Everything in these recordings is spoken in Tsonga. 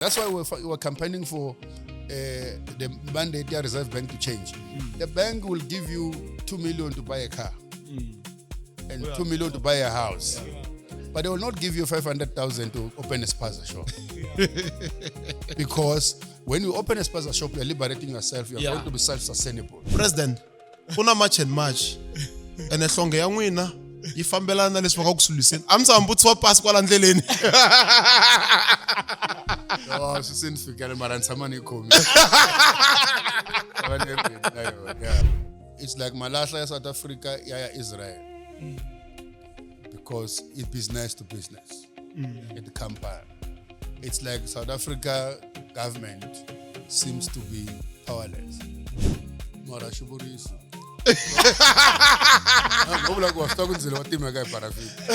That's why we're campaigning for the mandate ya Reserve Bank to change. The bank will give you 2 million to buy a car and 2 million to buy a house. But they will not give you 500,000 to open a spaza shop. Because when you open a spaza shop, you're liberating yourself. You're going to be self-sustainable. President, ku na March and March. Ene nhlonge ya n'wina yi fambelana na leswi va nga ku swi a mi tshama vutisiwa pasi kwala ndleleni. No, swi se ni fikele mara ni tshama ni yi khomi. It's like malahla ya South Africa ya ya Israel. Because it's business to business. At the company. It's like South Africa government seems to be powerless. Mara xivuriso. No vula ku wa swi tiva ku ndzilo wa timeka hi parafini. I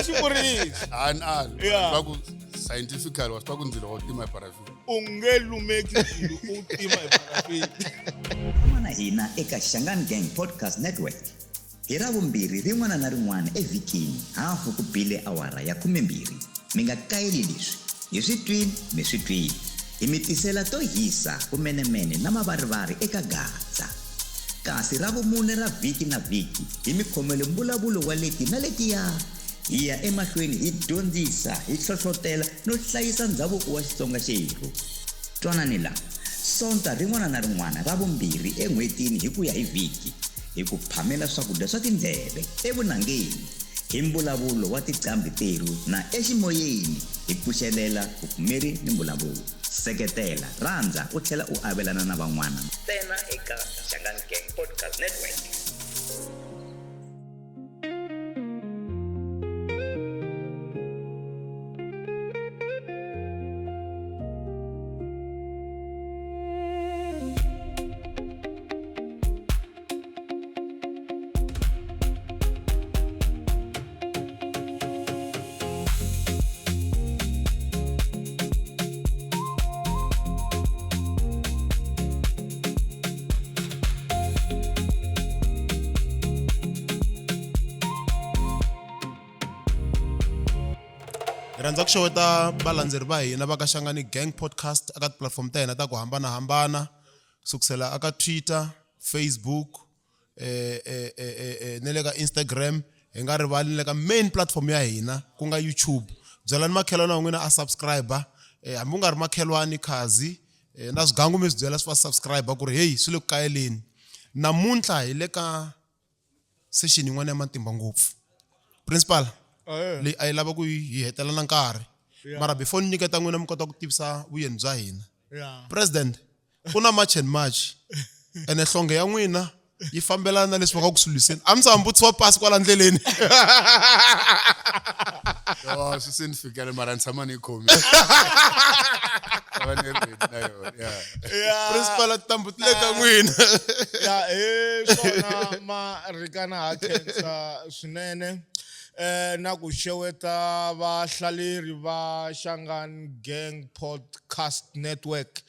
xivuriso. A ni ali. Yeah. Va ku scientifically wa swi tiva ku ndzilo wa tima hi parafini. U nge lumeki ndzilo u tima hi parafini. Tshama na hina eka Shangaan Gang Podcast Network. Hi Ravumbirhi rin'wana na rin'wana evhikini, hafu ku bile awara ya 12. Mi nga kayeli leswi. Hi swi twile, mi swi twile. Hi mi tisela to hisa, vumenemene na mavarivari eka Gaza. Kasi Ravumune ra vhiki na vhiki, hi mi khomele mbulavulo wa leti na letiya. Hi ya emahlweni hi dyondzisa, hi hlohlotela no hlayisa ndzhavuko wa Xitsonga xerhu. Twanani la, Sonta rin'wana na rin'wana ra vumbirhi en'hwetini hi ku ya hi vhiki, hi ku phamela swakudya swa tindleve evunangeni, hi mbulavulo wa tiqambhi terhu na eximoyeni, hi pfuxelela vupfumeri ni mbulavulo. Seketela, rhandza u tlhela u avelana na van'wana. Ntsena eka Shangaan Gang Podcast Network. Hi rhandza ku xeweta valandzeri va hina va ka Shangani Gang Podcast eka ti-platform ta hina ta ku hambanahambana, kusukisela aka Twitter, Facebook, na le ka Instagram, hi nga rivali na le ka main platform ya hina ku nga YouTube. Byelani makhelwani wa n'wina a subscribe, hambi u nga ri makhelwani khazi, na swigangu mi swi byela swi va subscribe ku ri hey swi le ku kayeleni. Namuntlha hi le ka session yin'wana ya matimba ngopfu. Principal, leyi a yi lava ku hi hetela na nkarhi. Mara before ni nyiketa n'wina mi kota ku tivisa vuyeni bya hina. President, ku na March and March. Ene nhlonge ya n'wina yi fambelana na leswi va nga ku swi lwiseni. A mi tshama vutisiwa pasi kwala ndleleni. No, swi se ni fikele mara ni tshama ni yi khomi. Va ni ready na yona, yeah. Principal, tintambu ti le ka n'wina. Ya, hi swona Marikana ha khensa swinene. Na ku xeweta vahlaleri va Shangaan Gang Podcast Network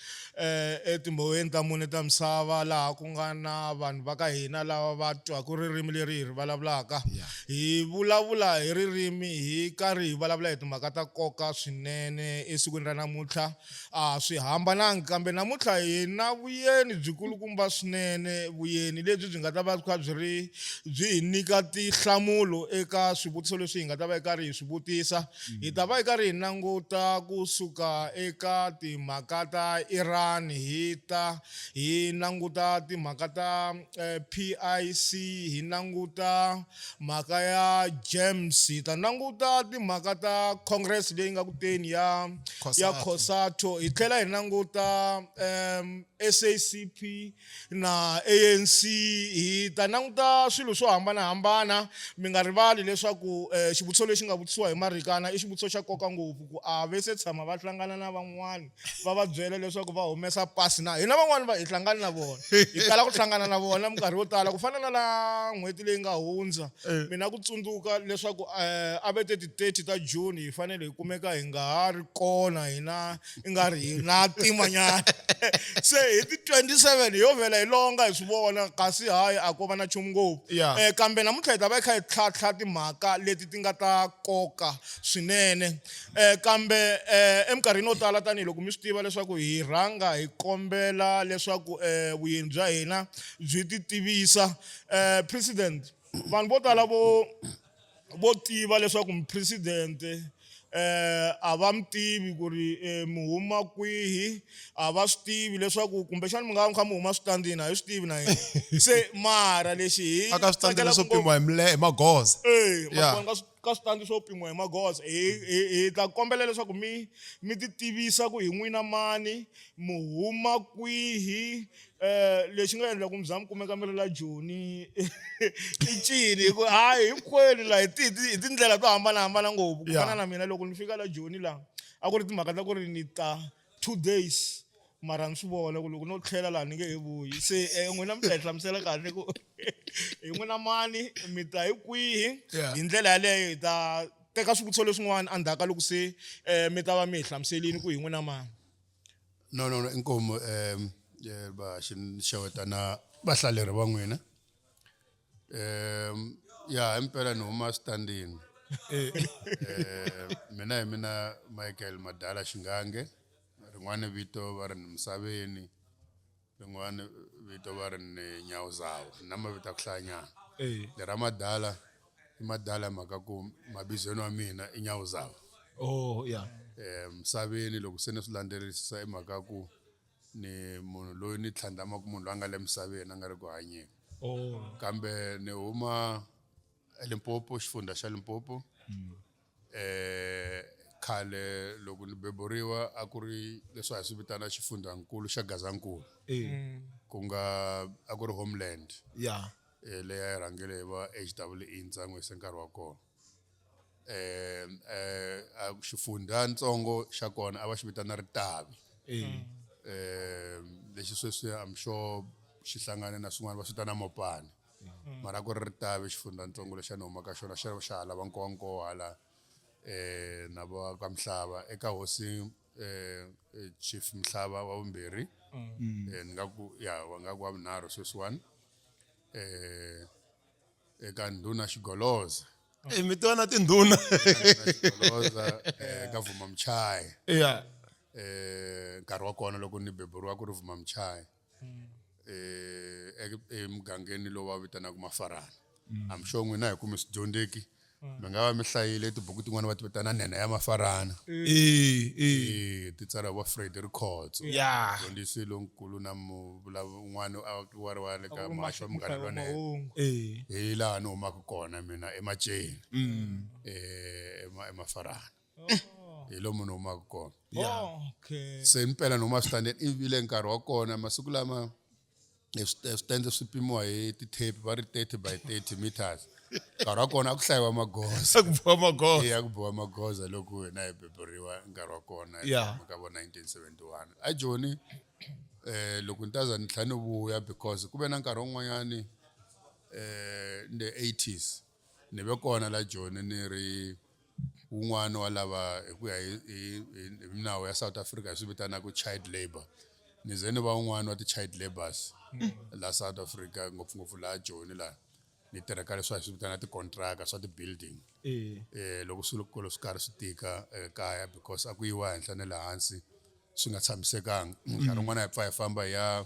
etimhoweni ta mune ta misava laha ku nga na vanhu va ka hina lava va twaka ririmi leri hi ri vulavulaka. Hi vulavula hi ririmi hi karhi hi vulavula hi timhaka ta nkoka swinene esikwini ra namuntlha. A swi hambanangi kambe namuntlha hi na vuyeni byikulukumba swinene, vuyeni lebyi byi nga ta va kha byi ri byi hi nyika tinhlamulo eka swivutiso leswi hi nga ta va hi karhi hi swi vutisa. Hi ta va hi karhi hi languta kusuka eka timhaka ta Iran, hi ta hi languta timhaka ta PIC, hi languta mhaka ya GEMS, hi ta languta timhaka ta Congress leyi nga ku teni ya ya COSATU, hi tlhela hi languta SACP na ANC, hi ta languta swilo swo hambanahambana. Mi nga rivali leswaku xivutiso lexi nga vutisiwa hi Marikana i xivutiso xa nkoka ngopfu ku a ve se tshama va hlangana na van'wani va va byela leswaku va humesa pasi na hina van'wani va hi hlangana na vona, hi tala ku hlangana na vona minkarhi yo tala ku fana na la n'hweti leyi nga hundza. Mina ku tsundzuka leswaku a ve te ti 30 ta June hi fanele hi kumeka hi nga ha ri kona hina i nga ri hi na timanyana. Se Hi ti 27 hi yo vhela hi longa hi swi vona kasi hayi a ko va na nchumu ngopfu. Kambe namuntlha hi ta va hi kha hi tlhantlha timhaka leti ti nga ta koka swinene. Kambe eminkarhini yo tala tanihiloko mi swi tiva leswaku hi rhanga hi kombela leswaku vuyeni bya hina byi ti tivisa. President, vanhu vo tala vo vo tiva leswaku mupresidente a va mi tivi ku ri mi huma kwihi a va swi tivi leswaku kumbexana mi nga va mi kha mi huma switandini a hi swi tivi na hina se mara lexi hi Aka switandini swo pimiwa hi hi magoza. Eh, ma ka switandi swo pimiwa hi magoza hi hi hi ta kombela leswaku mi mi ti tivisa ku hi n'wina mani mi huma kwihi Lexi nga endla ku mi za mi kumeka mi ri la Joni i ncini hi ku hayi hinkwenu la hi ti hi tindlela to hambanahambana ngopfu ku fana na mina loko ni fika la Joni la a ku ri timhaka ta ku ri ni ta 2 days mara ni swi vona ku loko no tlhela laha ni nge he vuyi se n'wina mi ta hi hlamusela kahle ku hi n'wina mani mi ta hi kwihi hi ndlela yaleyo hi ta teka swivutiso leswin'wana endzhaku ka loko se mi ta va mi hi hlamuselini ku hi n'wina mani. No no no inkomu va xeweta na vahlaleri va n'wina. Ya himpela ni huma switandini. Mina hi mina Michael Madala Xingange rin'wani vito va ri ni Misaveni rin'wani vito va ri ni Nyawuzawa ni na mavito ya ku hlayanyana. Lera Madala i Madala hi mhaka ku mavizweni wa mina i Nyawuzawa. Oh yeah. Misaveni loko se ni swi landzelerisa i mhaka ku ni munhu loyi ni tlhandlamaka munhu loyi a nga le misaveni a nga ri ku hanyeni. Oh. Kambe ni huma eLimpopo xifundza xa Limpopo. Khale loko ni beburiwa a ku ri leswi a hi swi vitana xifundzankulu xa Gazankulu. Ku nga a ku ri homeland. Leyi a yi rhangele hi va H_W_E Ntsan'wisi nkarhi wa kona. Xifundzatsongo xa kona a va xi vitana Ritavi. Lexi sweswi I'm sure xi hlangane na swin'wana va swi vitana Mopani. Mara a ku ri Ritavi xifundzatsongo lexi a ni huma ka xona xa xa hala va Nkowankowa hala na va ka Mhlava eka hosi Chief Mhlava wa vumbirhi. Ni nga ku ya va nga ku wa vunharhu sweswiwani. Eka ndhuna Xigoloza. Mi tiva na tindhuna. Xigoloza ka Vuma Muchayi. Nkarhi wa kona loko ni beburiwa ku ri Vuma Muchayi. Emugangeni lowu va vitanaka Mafarana. I'm sure n'wina hi ku mi swidyondzeki mi nga va mi hlayile tibuku tin'wani va ti vitana Nhenha ya Mafarana. Ti tsariwa va Frederick Khotso. Mudyondzisi lonkulu na un'wana wa ri wa le ka muhaxi wa Munghana Lonene. Hi laha ni humaka kona mina eMaceni. eMafarana. Hi lomu ni humaka kona. Okay. Se impela ni huma switandini ivi le nkarhi wa kona masiku lama switende swi pimiwa hi ti-tape va ri 30 by 30 meters. Nkarhi wa kona a ku hlayiwa magoza. A ku biwa magoza. A ku biwa magoza loko hina hi beburiwa nkarhi wa kona ka vo 1971. A Joni loko ni ta za ni tlhela ni vuya because ku ve na nkarhi wun'wanyani in the 80s ni ve kona la Joni ni ri wun'wani wa lava hi ku ya hi hi hi minawu ya South Africa hi swi vitanaka child labour. Ni ze ni va wun'wani wa ti-child labours la South Africa ngopfungopfu laha Joni laha ni tirha ka leswi a hi swi vitana tikontraka swa ti-building. Loko swilo swi karhi swi tika ekaya because a ku yiwa henhla na le hansi swi nga tshamisekanga. Nkarhi wun'wani a hi pfa hi famba hi ya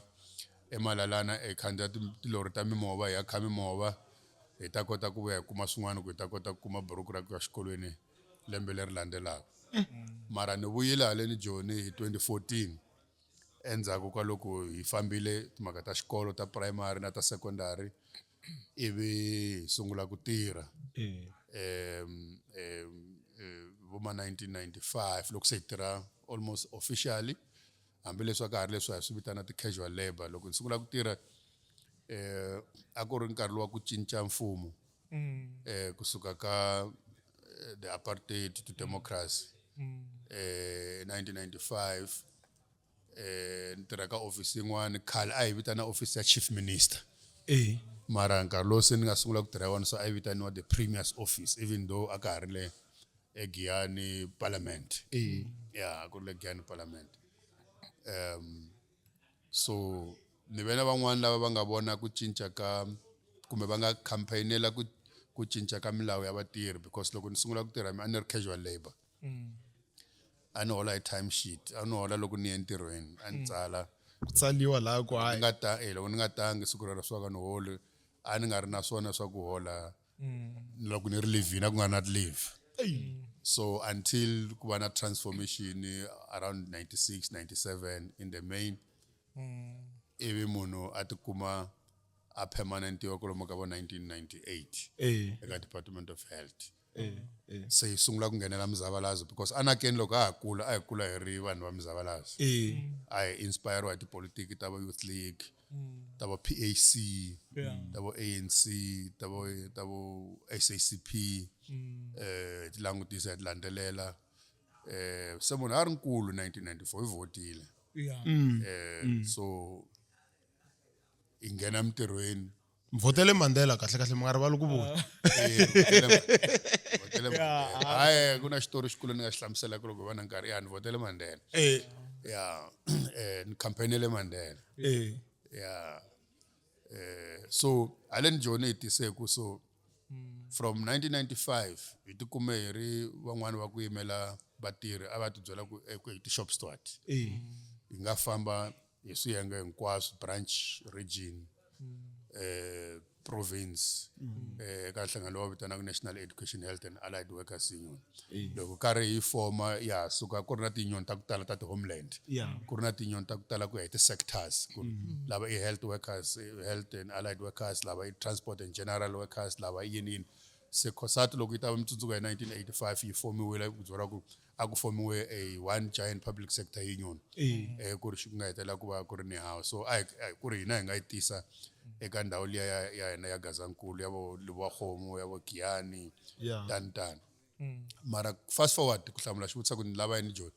eMalalana hi khandziya tilori ta mimovha hi ya kha mimovha hi ta kota ku vuya hi kuma swin'wana ku hi ta kota ku kuma buruku ra ku ya xikolweni lembe leri landzelaka. Mara ni vuyile haleni Joni hi 2014 endzhaku ka loko hi fambile timhaka ta xikolo ta primary na ta secondary ivi hi sungula ku tirha. Vo ma 1995 loko se hi tirha almost officially hambileswi a ka ha ri leswi a hi swi vitana ti-casual labour. Loko ni sungula ku tirha a ku ri nkarhi lowa ku cinca mfumo kusuka ka the apartheid to democracy. 1995 ni tirha ka office yin'wani khale a hi vitana office ya chief minister. Mara nkarhi lowu se ni nga sungula ku tirha wona so a yi vitaniwa the premier's office even though a ka ha ri le eGiyani Parliament. Ya a ku ri le Giyani Parliament. So ni ve na van'wani lava va nga vona ku cinca ka kumbe va nga campaign-ela ku cinca ka milawu ya vatirhi, because loko ni sungula ku tirha a ni ri casual labor. A ni hola hi time sheet, a ni hola loko ni ye entirhweni, a ni tsala. Ku tsaliwa laha ku ni hayi. Nga ta loko ni nga tangi siku rero swa ka ni holi, a ni nga ri na swona swa ku hola loko ni ri leave-ini, a ku nga ri na leave. So until ku va na transformation around 96 97 in the main, ivi munhu a tikuma a permanentiwa kwalomu ka vo 1998 eka Department of Health. Se hi sungula ku nghenela muzavalazo, because anakeni loko a ha kula, a hi kula hi ri vanhu va muzavalazo. A hi inspiriwa hi tipolitiki ta vo Youth League, ta vo PAC, ta vo ANC, ta vo SACP. Hi ti langutisa, hi ti landzelela. Se munhu a ri nkulu 1994 hi vhotile. So hi nghena mintirhweni. Vhotele Mandela kahle kahle, mi nga rivali ku vula. Vhotele Mandela. Hayi, ku na xitori xikulu ni nga xi hlamuselaka loko va na nkarhi. Ya, ni vhotele Mandela. Ya, ni campaignele Mandela. Ya, so haleni Joni hi tise ku so from 1995 hi tikume hi ri van'wani va ku yimela vatirhi, a va ti byela ku ku hi ti-shop steward. Hi nga famba hi swiyenge hinkwaswo, branch, region, province, eka nhlangano lowu vitanaka National Education, Health and Allied Workers Union. Loko karhi hi foma ya suka ku ri na tinyoni ta ku tala ta ti-homeland, ku ri na tinyoni ta ku tala ku ya hi ti-sectors, ku lava i health workers, health and allied workers, lava i transport and general workers, lava i yini yini. Se COSATU loko yi ta va mitsundzuko hi 1985 yi fomiwile, ku byeriwa ku a ku fomiwe a one giant public sector union, ku ri xi ku nga hetelela ku va ku ri ni hawu. So a hi ku ri hina hi nga yi tisa eka ndhawu liya ya hina ya Gazankulu, ya vo Lebowakgomo, ya vo Giyani, tani tani. Mara fast forward ku hlamula xivutiso ku ni lava yini Joni,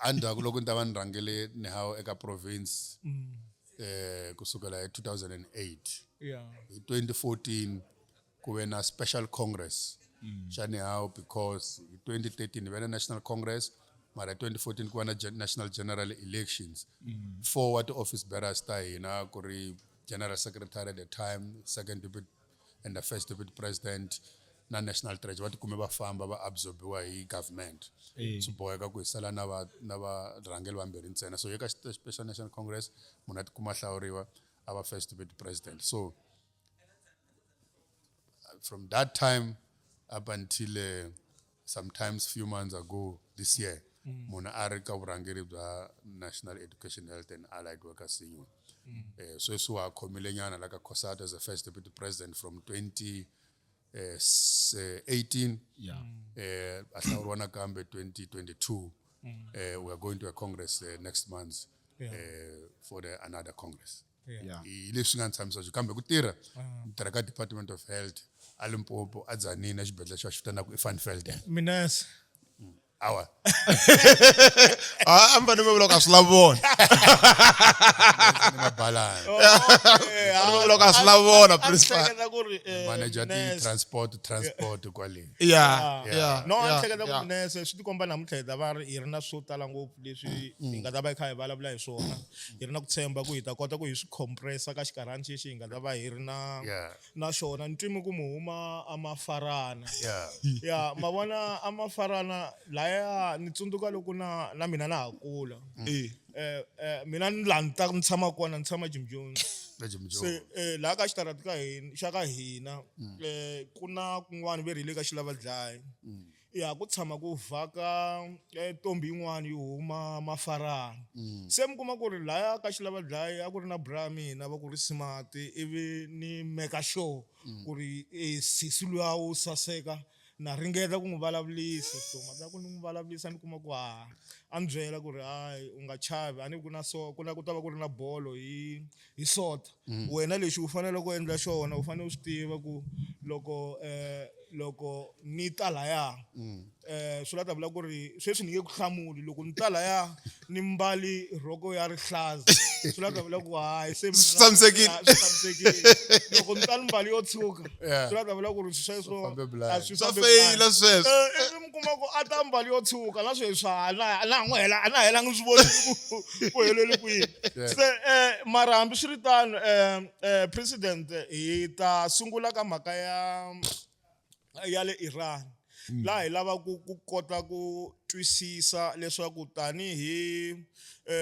endzhaku loko ni ta va ni rhangele NEHAWU eka province kusukela hi 2008, hi 2014 ku ve na special congress xa NEHAWU, because hi 2013 hi ve na national congress, mara hi 2014 ku va na national general elections. Four wa ti-office bearers ta hina, ku ri general secretary at the time, second deputy and the first deputy president na national treasurer, va tikume va famba va absorbiwa hi government. Swi boheka ku hi sala na varhangeri vambirhi ntsena. So eka special national congress munhu a tikuma a hlawuriwa a va first deputy president. So from that time up until sometimes few months ago this year, munhu a ri ka vurhangeri bya National Education, Health and Allied Workers Union. Sweswi wa khomile nyana la ka COSATU as the first deputy president from 20 18, a hlawuriwa nakambe 2022. We are going to a congress next month for the another congress. Hi leswi nga ni tshamisa sweswi, kambe ku tirha ni tirha ka Department of Health a Limpopo, a Tzaneen, a xibedhlele xa xi vitanaka i Van Velden. Minese. Awa. A mi fanele mi vula ku a swi lavi vona. Ni mabalana. A mi vula ku a swi lavi vona, principal. Hleketa ku ri manager ti nurse. transport kwale. No, a ni hleketa ku nese swi tikomba namuntlha hi ta va hi ri na swo tala ngopfu leswi hi nga ta va hi kha hi vulavula hi swona, hi ri na ku tshemba ku hi ta kota ku hi swi compressa ka xikarhani xexi hi nga ta va hi ri na na xona. Ni twimi ku mi huma amafarana. Ya, ma vona amafarana laya, ni tsundzuka loko na mina na ha kula. Mina ni laha ni ta ni tshama kona, ni tshama Jim Jones. Na Jim Se Jones. Laha ka xitarati ka hina xa ka hina, ku na kun'wana ve ri hi le ka Xilavadlayi. Ya ku tshama ku vhaka ntombi yin'wana yi huma mafarana. Se mi kuma ku ri laya ka Xilavadlayi a ku ri na bra mina va ku ri Smart, ivi ni make sure ku ri sesi luya wo saseka na ringeta ku n'wi vulavulisa. So mhaka ya ku ni n'wi vulavulisa, ni kuma ku ha a ni byela ku ri hayi, u nga chavi, a ni ku na so ku na ku ta va ku ri na bolo hi sota. Wena lexi u fanele ku endla xona, u fanele u swi tiva ku loko ni ta laya, swi la ta vula ku ri sweswi ni nge ku hlamuli. Loko ni ta laya ni mbali rhoko ya rihlaza, swi la ta vula ku hayi, se mina Swi tshamisekile. Ya, swi tshamisekile. Loko ni ta ni mbali yo tshuka, swi la ta vula ku ri sweswo fambe blind. a swi Swa fambe feyila blind. sweswo. Ivi mi kuma kuma ku a ta mbali yo tshuka na sweswi a na a na ha n'wi hela a na helangi swi voni ku ku helele kwini se mara hambiswiritano president hi ta sungula ka mhaka ya ya le Iran laha hi lava ku ku kota ku twisisa leswaku tanihi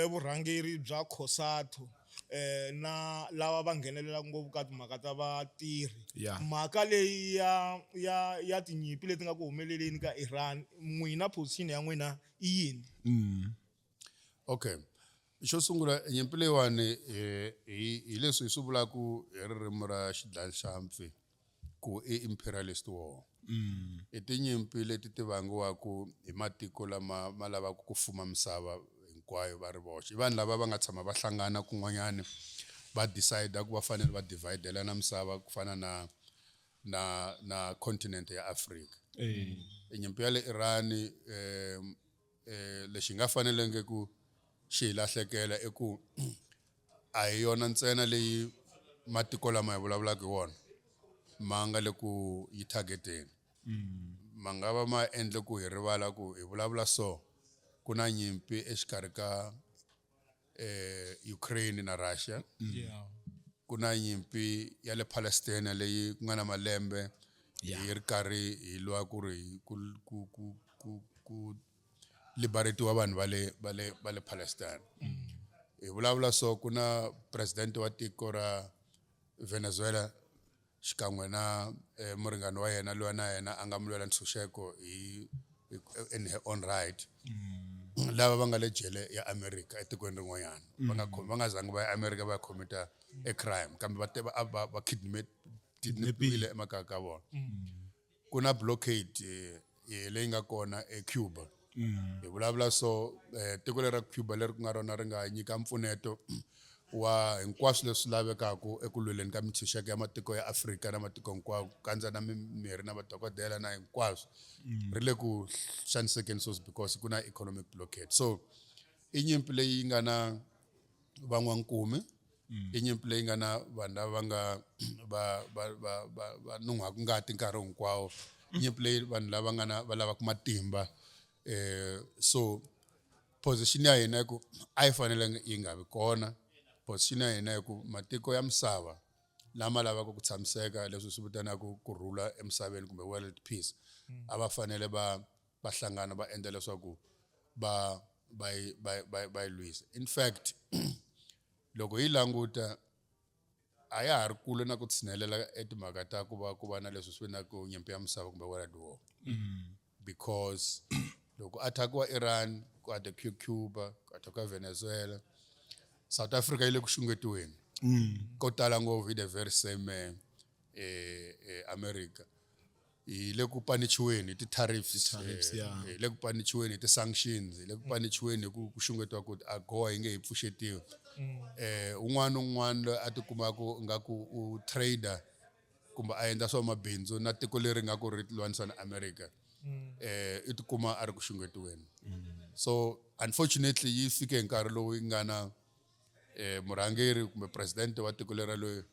vurhangeri bya COSATU na lava va nghenelelaka ngopfu ka timhaka ta vatirhi mhaka leyi ya ya ya tinyimpi leti nga ku humeleleni ka Iran n'wina position ya n'wina i yini? Okay xo sungula nyimpi leyiwani hi hi leswi hi swi vulaka hi ririmi ra xidlaxampfi ku i imperialist war. I tinyimpi leti ti vangiwaka hi matiko lama ma lavaka ku fuma misava hinkwayo va ri voxe. I vanhu lava va nga tshama va hlangana kun'wanyana va decide ku va fanele va dividelana misava ku fana na na na continent ya Africa. Nyimpi ya le Iran lexi nga fanelenge ku xi hi lahlekela i ku a hi yona ntsena leyi matiko lama hi vulavulaka hi wona ma nga le ku yi targeteni ma nga va ma endle ku hi rivala ku hi vulavula so ku na nyimpi exikarhi ka Ukraine na Russia ku na nyimpi ya le Palestine leyi ku nga na malembe hi ri karhi hi lwa ku ri ku ku ku ku ku liberatiwa vanhu va le va le va le Palestine hi vulavula so ku na president wa tiko ra Venezuela xikan'we na muringani wa yena loyi na yena a nga mulwela ntshunxeko hi in her own right lava va nga le jele ya America etikweni rin'wanyana va nga va nga zangi va ya America va ya commit-a a crime kambe va va va va kidnapiwile emakaya ka vona ku na blockade leyi nga kona eCuba hi vulavula so tiko leri ra Cuba leri ku nga rona ri nga nyika mpfuneto wa hinkwaswo leswi lavekaka eku lweleni ka mintshunxeko ya matiko ya Afrika na matiko hinkwawo ku kandza na mimirhi na madokodela na hinkwaswo ri le ku xanisekeni sweswi because ku na economic blockade so i nyimpi leyi nga na van'wankumi i nyimpi leyi nga na vanhu lava va nga va va va va va nun'hwaka ngati nkarhi hinkwawo i nyimpi leyi vanhu lava nga na va lavaka matimba so position ya hina i ku a yi fanelanga yi nga vi kona position ya hina i ku matiko ya misava lama lavaka ku tshamiseka leswi swi vitanaka ku rhula emisaveni kumbe world peace a va fanele va va hlangana va endla leswaku va va yi va va va yi lwisa in fact loko hi languta a ya ha ri kule na ku tshinelela etimhaka ta ku va ku va na leswi swi vitanaka nyimpi ya misava kumbe world war because loko attackiwa Iran ku attackiwa Cuba ku attackiwa Venezuela South Africa yi le ku xungetiweni ko tala ngopfu hi the very same America hi le ku panichiweni hi ti-tariffs hi le ku panichiweni hi ti-sanctions hi le ku panichiweni hi ku ku xungetiwa ku AGOA yi nge he pfuxetiwi un'wana na un'wana loyi a tikumaka nga ku u trader kumbe a endla swa mabindzu na tiko leri nga ku ri lwanisa na America i tikuma a ri ku xungetiweni so unfortunately yi fike hi nkarhi lowu yi nga na murhangeri kumbe president wa tiko lera loyi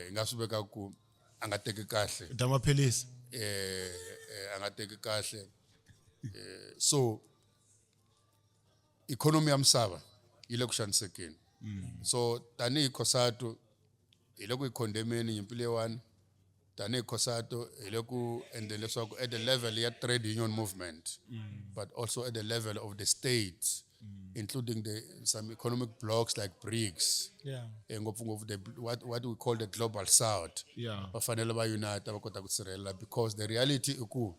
hi nga swi veka ku a nga teki kahle dya maphilisi a nga teki kahle so economy ya misava yi le ku xanisekeni so tanihi COSATU hi le ku yi condemeni nyimpi leyiwani tanihi COSATU hi le ku endleni leswaku at the level ya trade union movement but also at the level of the states including the some economic blocks like BRICS ngopfungopfu the what we call the global south va fanele va unite va kota ku sirhelela because the reality i ku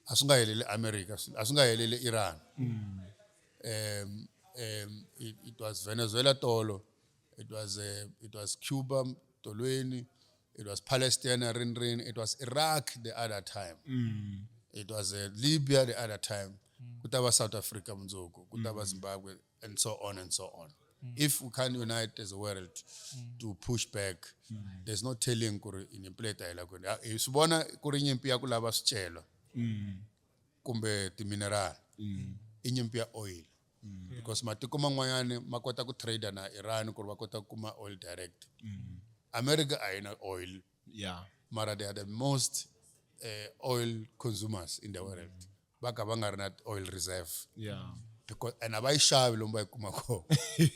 a swi nga heleli America a swi nga heleli Iran it was Venezuela tolo it was Cuba tolweni it was Palestine rin rin it was Iraq the other time it was Libya the other time ku ta va South Africa mundzuku ku ta va Zimbabwe and so on and so on if we can't unite as a world to push back there's no telling ku ri nyimpi leyi ta hela kwini hi swi vona ku ri nyimpi ya ku lava swicelwa kumbe timineral i nyimpi ya oil because matiko man'wanyani ma kota ku trade na Iran ku ri va kota ku kuma oil direct America a yi na oil mara they are the most oil consumers in the world va ka va nga ri na oil reserve Yeah. because and a va yi xavi lomu va yi kuma kona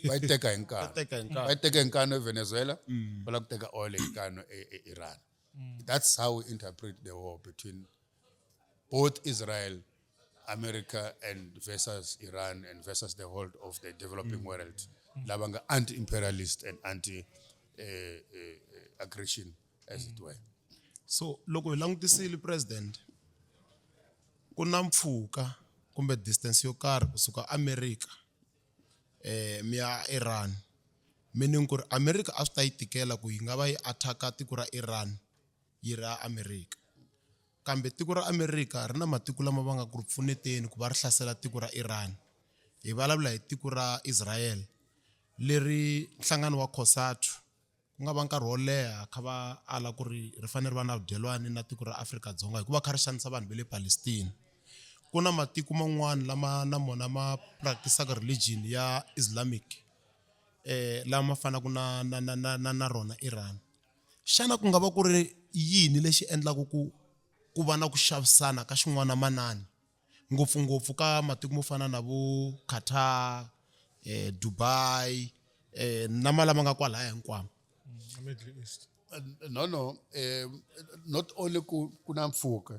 va yi teka hi nkanu teka hi nkanu. va yi teka hi nkanu eVenezuela va lava ku teka oil hi nkanu eIran. That's how we interpret the war between both Israel, America and versus Iran and versus the whole of the developing world lava nga anti-imperialist and anti aggression as it were. So loko hi langutisile president ku na mpfhuka kumbe distance yo karhi kusuka America mi ya Iran, meaning ku ri America a swi ta yi tikela ku yi nga va yi attack-a tiko ra Iran yi ri a America, kambe tiko ra America ri na matiko lama va nga ku ri pfuneteni ku va ri hlasela tiko ra Iran. Hi vulavula hi tiko ra Israel leri nhlangano wa COSATU ku nga va nkarhi wo leha kha va ala ku ri ri fanele ri va na vudyelwani na tiko ra Afrika-Dzonga hikuva kha ri xanisa vanhu va le Palestine. Ku na matiko man'wana lama na mona ma practice-aka religion ya Islamic lama fanaka na na na na na na rona Iran. Xana ku nga va ku ri yini lexi endlaka ku ku va na ku xavisana ka xin'wana manani ngopfungopfu ka matiko mo fana na vo Qatar, Dubai na ma lama nga kwalaya hinkwamo? Middle East. No, not only ku na mpfhuka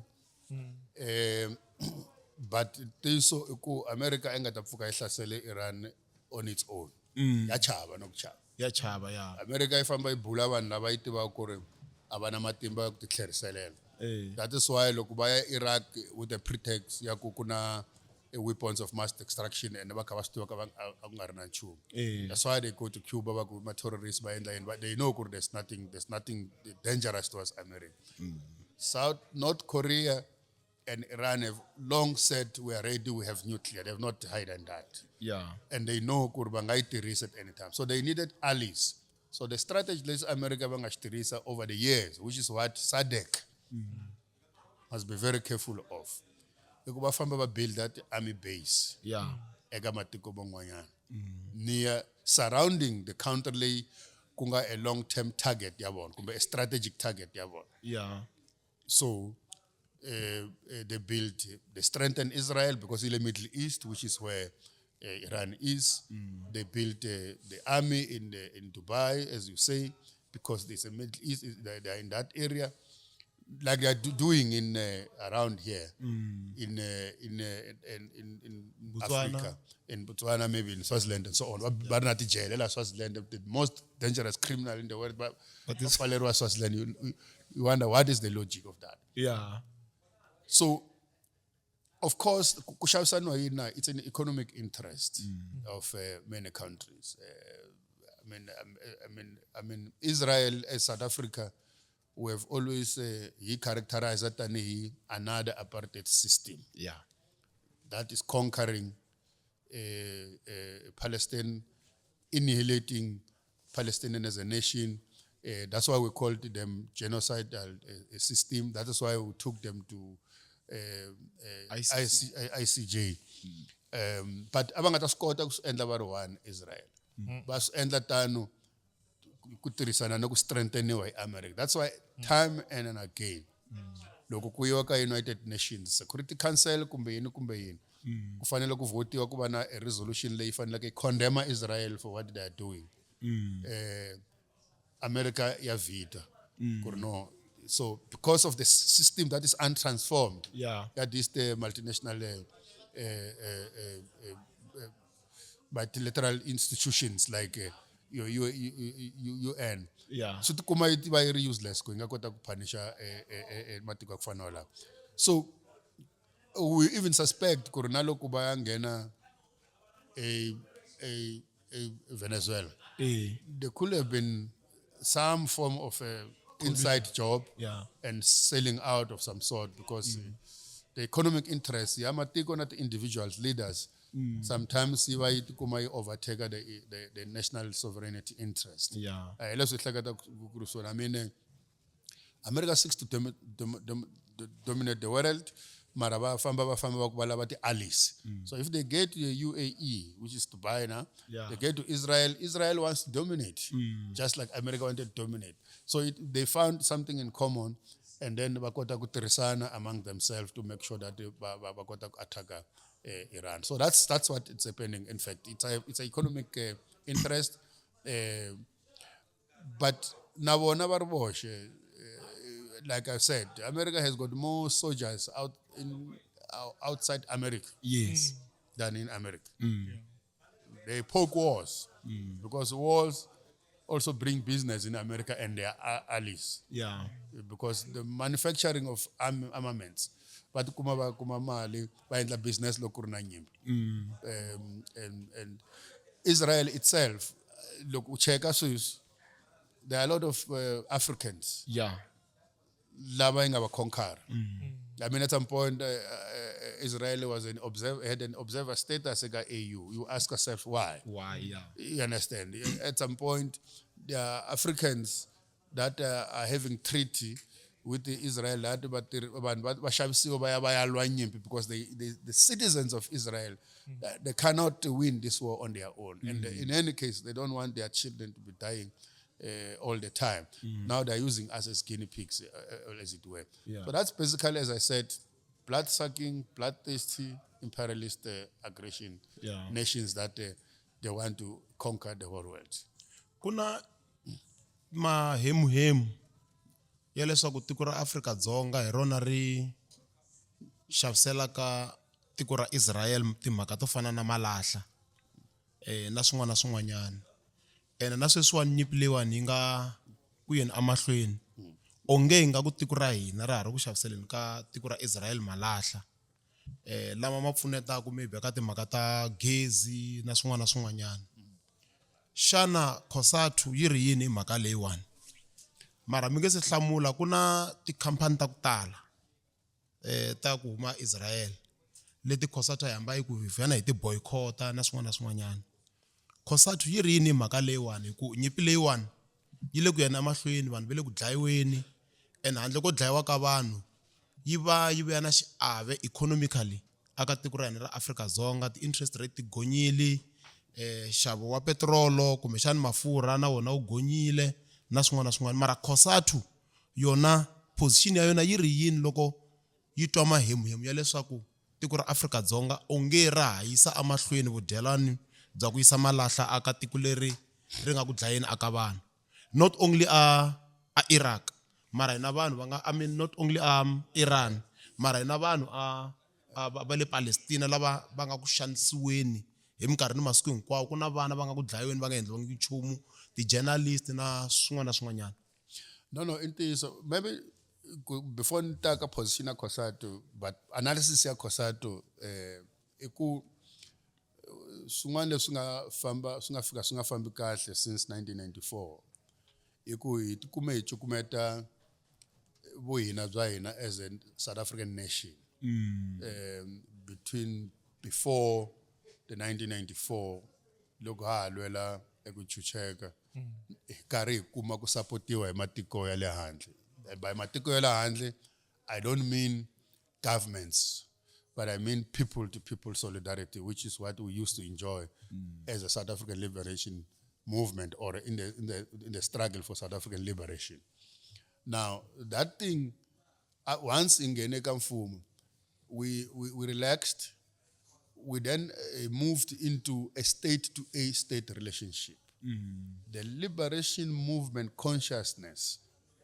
but ntiyiso i ku America yi nga ta pfuka yi hlasele Iran on its own. Ya chava no ku chava. Ya chava ya. America yi famba yi bula vanhu lava yi tivaka ku ri a va na matimba ya ku ti tlheriselela. That is why loko va ya Iraq with the pretext ya ku ku na weapons of mass destruction and va kha va swi tiva ka va a ku nga ri na nchumu. That's why they go to Cuba va ku ma terrorists va endla yini, but they know ku ri there's nothing dangerous towards America. South North Korea and Iran have long said we are ready, we have nuclear. They have not hidden that. And they know ku ri va nga yi tirhisa at any time. So they needed allies. So the strategy lexi America va nga xi tirhisa over the years, which is what SADC must be very careful of, i ku va famba va build that army base eka matiko man'wanyana near surrounding the country leyi ku nga a long term target ya vona kumbe a strategic target ya vona. So they strengthen Israel because in the Middle East, which is where Iran is. They built the army in Dubai, as you say, because there's a Middle East, they are in that area, like they are doing in around here, in Botswana. Africa, in Botswana, maybe in Swaziland and so on. Ba ri na tijele la Swaziland, the most dangerous criminal in the world, but pfaleriwa Swaziland, you wonder what is the logic of that. So, of course, ku xavisaniwa yini na, it's an economic interest of many countries. I mean, Israel as South Africa, we have always he characterized tanihi another apartheid system that is conquering Palestine, annihilating Palestinian as a nation. That's why we called them genocidal system. That is why we took them to ICC. ICJ. But a va nga ta swi kota ku swi endla va ri one Israel. Va swi endla tano ku tirhisana na ku strengtheniwa hi America. That's why time and again loko ku yiwa ka United Nations Security Council kumbe yini ku fanele ku votiwa ku va na a resolution leyi faneleke yi condemn Israel for what they are doing. America ya veto ku ri no. So because of the system that is untransformed ya this the multinational multilateral institutions like your UN swi tikuma yi va yi ri useless ku yi nga kota ku punisha matiko ya ku fana na lawa. So we even suspect ku ri na loko va ya nghena a Venezuela, there could have been some form of a inside job and selling out of some sort, because the economic interest ya matiko na ti-individuals leaders sometimes yi va yi tikuma yi overtake the national sovereignty interest. Hi leswi hi hleketa ku ri swona. I mean, America seeks to dominate the world, mara va famba va ku va lava ti-allies. So if they get to the UAE, which is Dubai now, they get to Israel, Israel wants to dominate, just like America wanted to dominate. So they found something in common. And then va kota ku tirhisana among themselves to make sure that va kota ku attacka Iran. So that's what it's happening. In fact, it's a economic interest, but na vona va ri voxe, like I said, America has got more soldiers outside America than in America. They poke wars because wars also bring business in America and their allies, because the manufacturing of armaments, va tikuma va kuma mali, va endla business loko ku ri na nyimpi. And Israel itself, loko u cheka sweswi, there are a lot of Africans lava yi nga va conquer. I mean, at some point, Israel was an observer, had an observer status eka AU. You ask yourself why. Why? Yeah. You understand? At some point, there are Africans that are having treaty with the Israel that but vanhu va xavisiwa va ya va ya lwa nyimpi because the citizens of Israel, they cannot win this war on their own. And in any case, they don't want their children to be dying all the time. Now they're using us as guinea pigs, as it were. So that's basically, as I said, blood-sucking, bloodthirsty, imperialist aggression nations that they want to conquer the whole world. Ku na mahemuhemu ya leswaku tiko ra Afrika-Dzonga hi rona ri xaviselaka tiko ra Israel timhaka to fana na malahla na swin'wana na swin'wanyana, ene na sweswiwani nyimpi leyiwani yi nga ku yeni emahlweni, onge hi nga ku tiko ra hina ra ha ri ku xaviseleni ka tiko ra Israel malahla lama ma pfunetaka maybe ka timhaka ta gezi na swin'wana na swin'wanyana. Xana COSATU yi ri yini hi mhaka leyiwani? Mara mi nge se hlamula, ku na tikhampani ta ku tala ta ku huma Israel leti COSATU yi hamba yi ku hi vhela hi ti boycott-a na swin'wana na swin'wanyana. COSATU yi ri yini hi mhaka leyiwani? Hi ku nyimpi leyiwani yi le ku yeni emahlweni, vanhu va le ku dlayiweni, and handle ko dlayiwa ka vanhu yi va yi vuya na xiave economically aka tiko ra hina ra Afrika-Dzonga. Ti-interest rate ti gonyile, nxavo wa petirolo kumbexani mafurha na wona wu gonyile na swin'wana na swin'wana. Mara COSATU yona, position ya yona yi ri yini loko yi twa mahemuhemu ya leswaku tiko ra Afrika-Dzonga onge ra ha yisa emahlweni vudyelani bya ku yisa malahla aka tiko leri ri nga ku dlayeni aka vanhu, not only a Iraq, mara hina vanhu va nga, I mean, not only a Iran, mara hina vanhu a va le Palestina lava va nga ku xanisiweni hi minkarhi ni masiku hinkwawo, ku na vana va nga ku dlayiweni va nga endliwangi nchumu, ti-journalist na swin'wana na swin'wanyana? No, i ntiyiso. Maybe before ni ta ka position ya COSATU, but analysis ya COSATU i ku swin'wana leswi nga famba, swi nga fika swi nga fambi kahle since 1994, i ku hi tikume hi cukumeta vuhina bya hina as a South African nation between before the 1994, loko ha ha lwela eku chucheka, hi karhi hi kuma ku sapotiwa hi matiko ya le handle. And by matiko ya le handle, I don't mean governments, but I mean people to people solidarity, which is what we used to enjoy as a South African liberation movement or in the struggle for South African liberation. Now that thing, once ingene ka mfumo, we relaxed. We then moved into a state to a state relationship. The liberation movement consciousness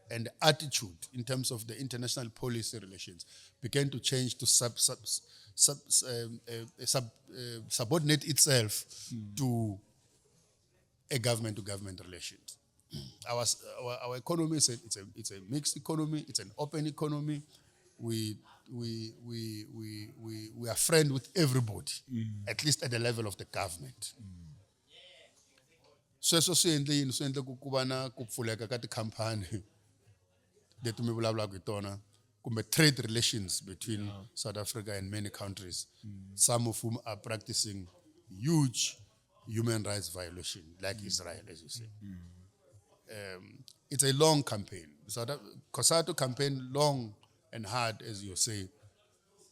and attitude in terms of the international policy relations began to change to subordinate itself to a government to government relations. Our economy is a mixed economy. It's an open economy. We are friend with everybody, at least at the level of the government. Sweswo swi endle yini? Swi endle ku va na ku pfuleka ka tikhampani leti mi vulavulaka hi tona, kumbe trade relations between South Africa and many countries, some of whom are practicing huge human rights violation, like Israel, as you say. It's a long campaign. South COSATU campaign long and hard, as you say,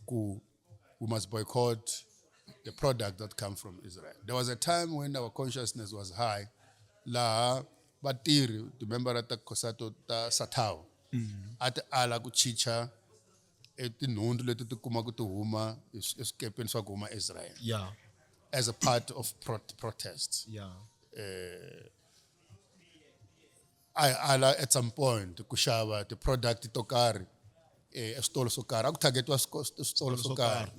ku we must boycott the product that come from Israel. There was a time when our consciousness was high, laha vatirhi, timembara ta COSATU, ta SATAWU. A ti ala ku chicha e tinhundzu leti ti kumaka ti huma eswikepeni swa ku huma Israel. As a part of protest. A hi ala at some point ku xava ti-product to karhi eswitolo swo karhi a ku targetiwa switolo swo karhi.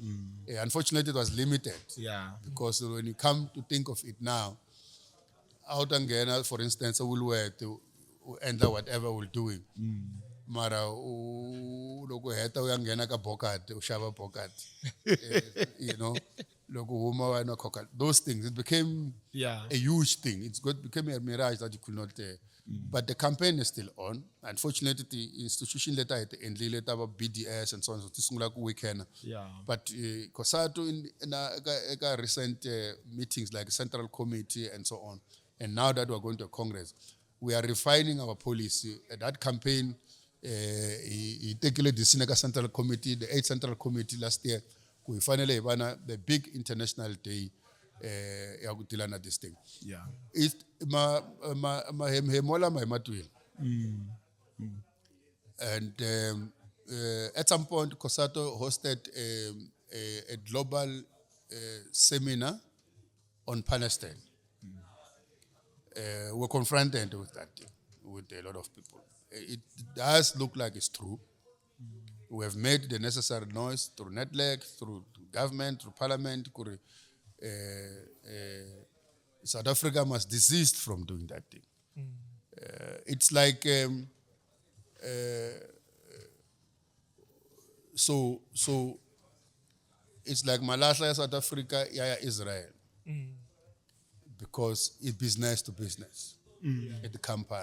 Unfortunately, it was limited. Because when you come to think of it now, a wu ta nghena, for instance, Woolworth, u endla whatever we're doing. Mara u loko u heta u ya nghena ka Bokat, u xava Bokat. Loko u huma wa nwa Coca. Those things, it became a huge thing. It's got became a mirage that you could not. But the campaign is still on. Unfortunately, the institution leta hi ti endlile ta va BDS and so on, so ti sungula ku weekend. But COSATU in eka recent meetings like Central Committee and so on, and now that we are going to a Congress, we are refining our policy. That campaign, hi tekile decision eka Central Committee, the 8th Central Committee last year, ku hi fanele hi va na the big international day ya ku deala na this thing. It, ma, ma, mahemhemo lama hi ma twile. And at some point, COSATU hosted a global seminar on Palestine. We're confronted with that thing, with a lot of people. It does look like it's true. We have made the necessary noise through NEDLAC, through government, through parliament. Kuri, South Africa must desist from doing that thing. It's like, so, so it's like Malahla South Africa, ya Israel. Because it's business to business at the company.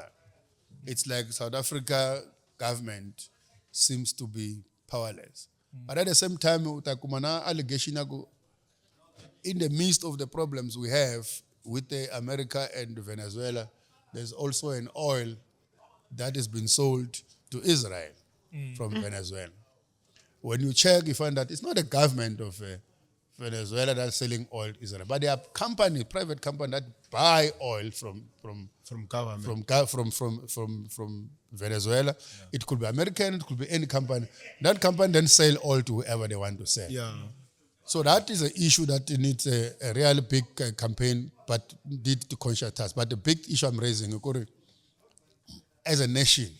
It's like South Africa government seems to be powerless. But at the same time, utakumana allegation ya ku, in the midst of the problems we have with the America and Venezuela, there's also an oil that has been sold to Israel from Venezuela. When you check, you find that it's not the government of Venezuela that's selling oil to Israel, but there are companies, private companies that buy oil From government. from Venezuela. It could be American, it could be any company. That company then sell oil to whoever they want to sell. So that is an issue that needs a real big campaign, but need to conscientize us. But the big issue I'm raising, as a nation,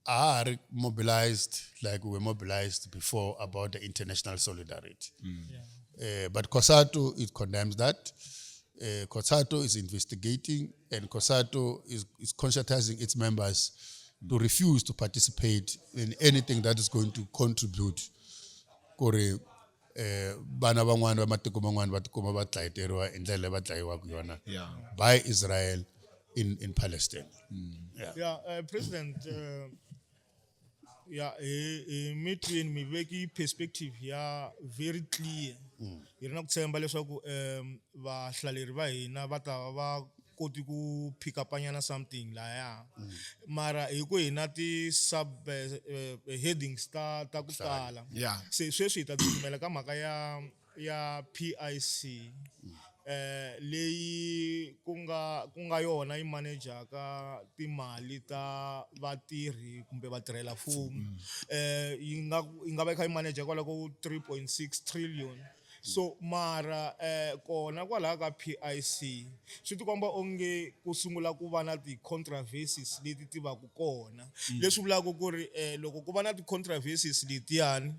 are mobilized like we were mobilized before about the international solidarity. But COSATU, it condemns that. COSATU is investigating, and COSATU is conscientizing its members to refuse to participate in anything that is going to contribute kuri vana van'wana va matiko man'wana va tikuma va dlayeteriwa hi ndlela leyi va dlayiwaka yona by Israel in Palestine. Yeah, President, yeah, hi mitwini mi veki perspective ya very clear. Hi ri na ku tshemba leswaku vahlaleri va hina va ta va koti ku pick up nyana something lahaya. Mara hi ku hina ti sub headings ta ku tala. Se sweswi hi ta tsutsumela ka mhaka ya PIC. Leyi ku nga yona yi manejaka timali ta vatirhi kumbe vatirhela mfumo. Yi nga va yi kha yi manager kwala ko 3.6 trillion. So mara kona kwalaha ka PIC swi tikomba onge ku sungula ku va na ti-controversies leti ti va ku kona. Leswi vulaka ku ri loko ku va na ti-controversies letiyani,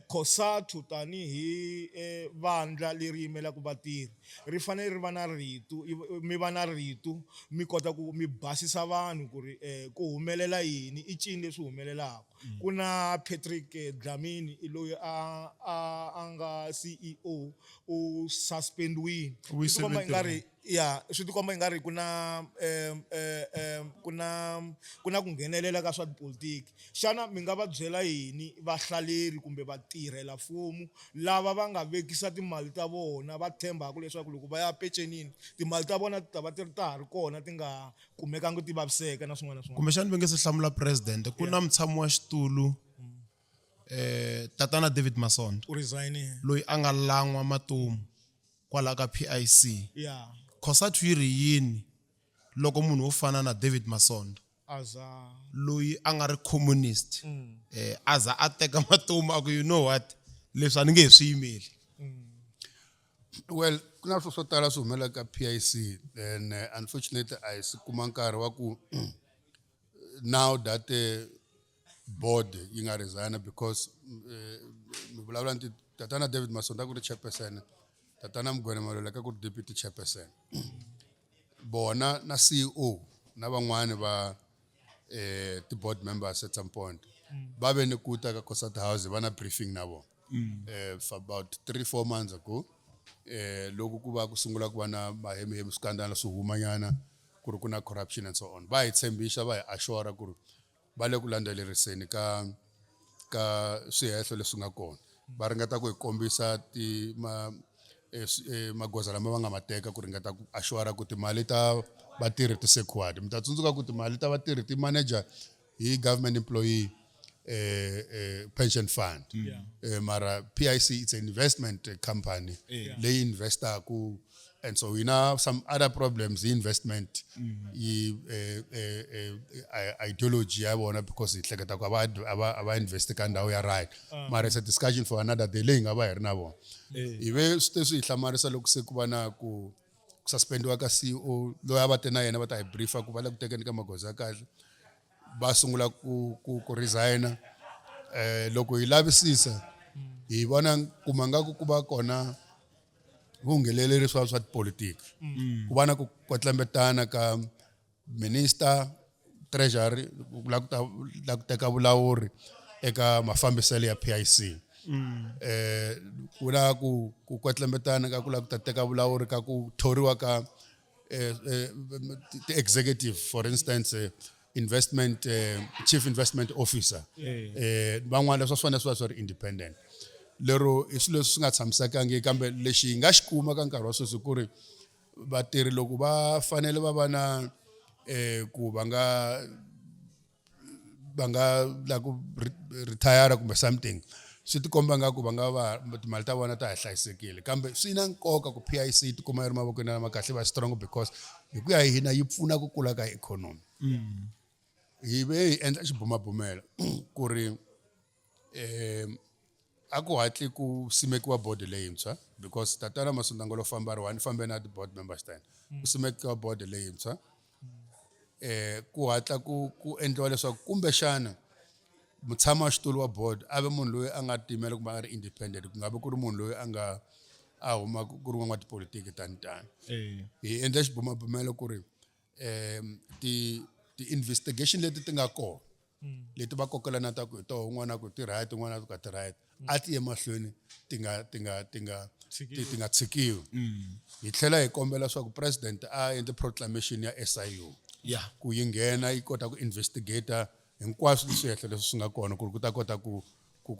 COSATU tanihi vandla leri yimelaka vatirhi ri fanele ri va na rito, mi va na rito, mi kota ku mi basisa vanhu ku ri ku humelela yini, i ncini leswi humelelaka. Ku na Patrick Dlamini loyi a nga CEO u suspendiwile. U Swi tikomba seventy ingari, ya, swi tikomba ingari ku na ku na, ku na ku nghenelela ka swa tipolitiki. Xana mi nga va byela yini vahlaleri kumbe vatirhela mfumo lava va nga vekisa timali ta vona va tshembaka leswaku loko va ya pecenini timali ta vona ti ta va ti ri ta ha ri kona ti nga kumekangi ti vaviseka na swin'wana na swin'wana? Kumbexana va nge se hlamula president, ku na mutshami wa xitulu, tatana David Masondo. U resignile. Loyi a nga lan'wa matomu kwala ka PIC. COSATU yi ri yini loko munhu wo fana na David Masondo? Aza loyi a nga ri communist eh a za a teka matomu a ku you know what leswi a ni nge he swi yimeli Well, ku na swilo swo tala swi humelelaka ka PIC and unfortunately a hi si kuma nkarhi wa ku now that board yi nga resign because mi vulavula ni tatana David Masonda ku ri chairperson, tatana Mugwena Maluleke ku ri deputy chairperson. Vona na CEO na van'wani va ti-board members at some point va ve ni ku ta ka COSATU House va na briefing na vona. For about 3-4 months ago loko ku va ku sungula ku va na mahemihemi swikandana swi humanyana ku ri ku na corruption and so on. Va hi tshembisa va hi assure ku ri va le ku landzeleriseni ka ka swihehlo leswi nga kona. Va ringeta ku hi kombisa ti ma magoza lama va nga ma teka ku ringeta ku assure ku timali ta vatirhi ti secured. Mi ta tsundzuka ku timali ta vatirhi ti manager hi government employee pension fund. Mara PIC it's an investment company leyi investaku, and so we now have some other problems in investment yi ideology ya vona because hi hleketa ku a va invest ka ndhawu ya right. Mara it's a discussion for another day leyi nga va hi ri na vona. Hi ve swi te swi hi hlamarisa loko se ku va na ku suspendiwa ka CEO loyi a va te na yena va ta hi briefa ku va le ku tekeni ka magoza ya kahle, va sungula ku resigna. Loko hi lavisisa hi vona kuma nga ku va kona vungheneleri swa tipolitiki. Ku va na ku kwetlembetana ka minister treasury la ku ta la ku teka vulawuri eka mafambiselo ya PIC. Ku na ku kwetlembetana ka ku lava ku ta teka vulawuri ka ku thoriwa ka ti-executive, for instance investment chief investment officer. Van'wana leswi swi fanele swi va swi ri independent. Lero i swilo leswi swi nga tshamisekangiki, kambe lexi hi nga xi kuma ka nkarhi wa sweswi ku ri vatirhi loko va fanele va va na ku va nga va nga la ku retire kumbe something, swi tikomba nga ku va nga va timali ta vona ta ha hlayisekile. Kambe swi na nkoka ku PIC yi tikuma yi ri mavokweni lama kahle, va strong, because hi ku ya hi hina yi pfuna ku kula ka ikhonomi. Hi ve hi endla xibumabumelo ku ri a ku hatli ku simekiwa board leyintshwa, because tatana Masonda ngo lo famba ri one fambe na ti-board members ta yena. Ku simekiwa board leyintshwa, ku hatla ku endliwa leswaku kumbexana mutshama wa xitulu wa board a ve munhu loyi a nga timela kumbe a nga ri independent, ku nga vi ku ri munhu loyi a nga a huma ku ri n'watipolitiki tani tani. Hi endle xibumabumelo ku ri ti-investigation leti ti nga kona leti va kokelana ta ku hi toho, un'wana ku ti right, un'wana ku a ti right, a ti ye mahlweni, ti nga tshikiwi. Hi tlhela hi kombela leswaku president a endle proclamation ya SIU ku yi nghena yi kota ku investigate hinkwaswo leswi hehlo leswi swi nga kona, ku ri ku ta kota ku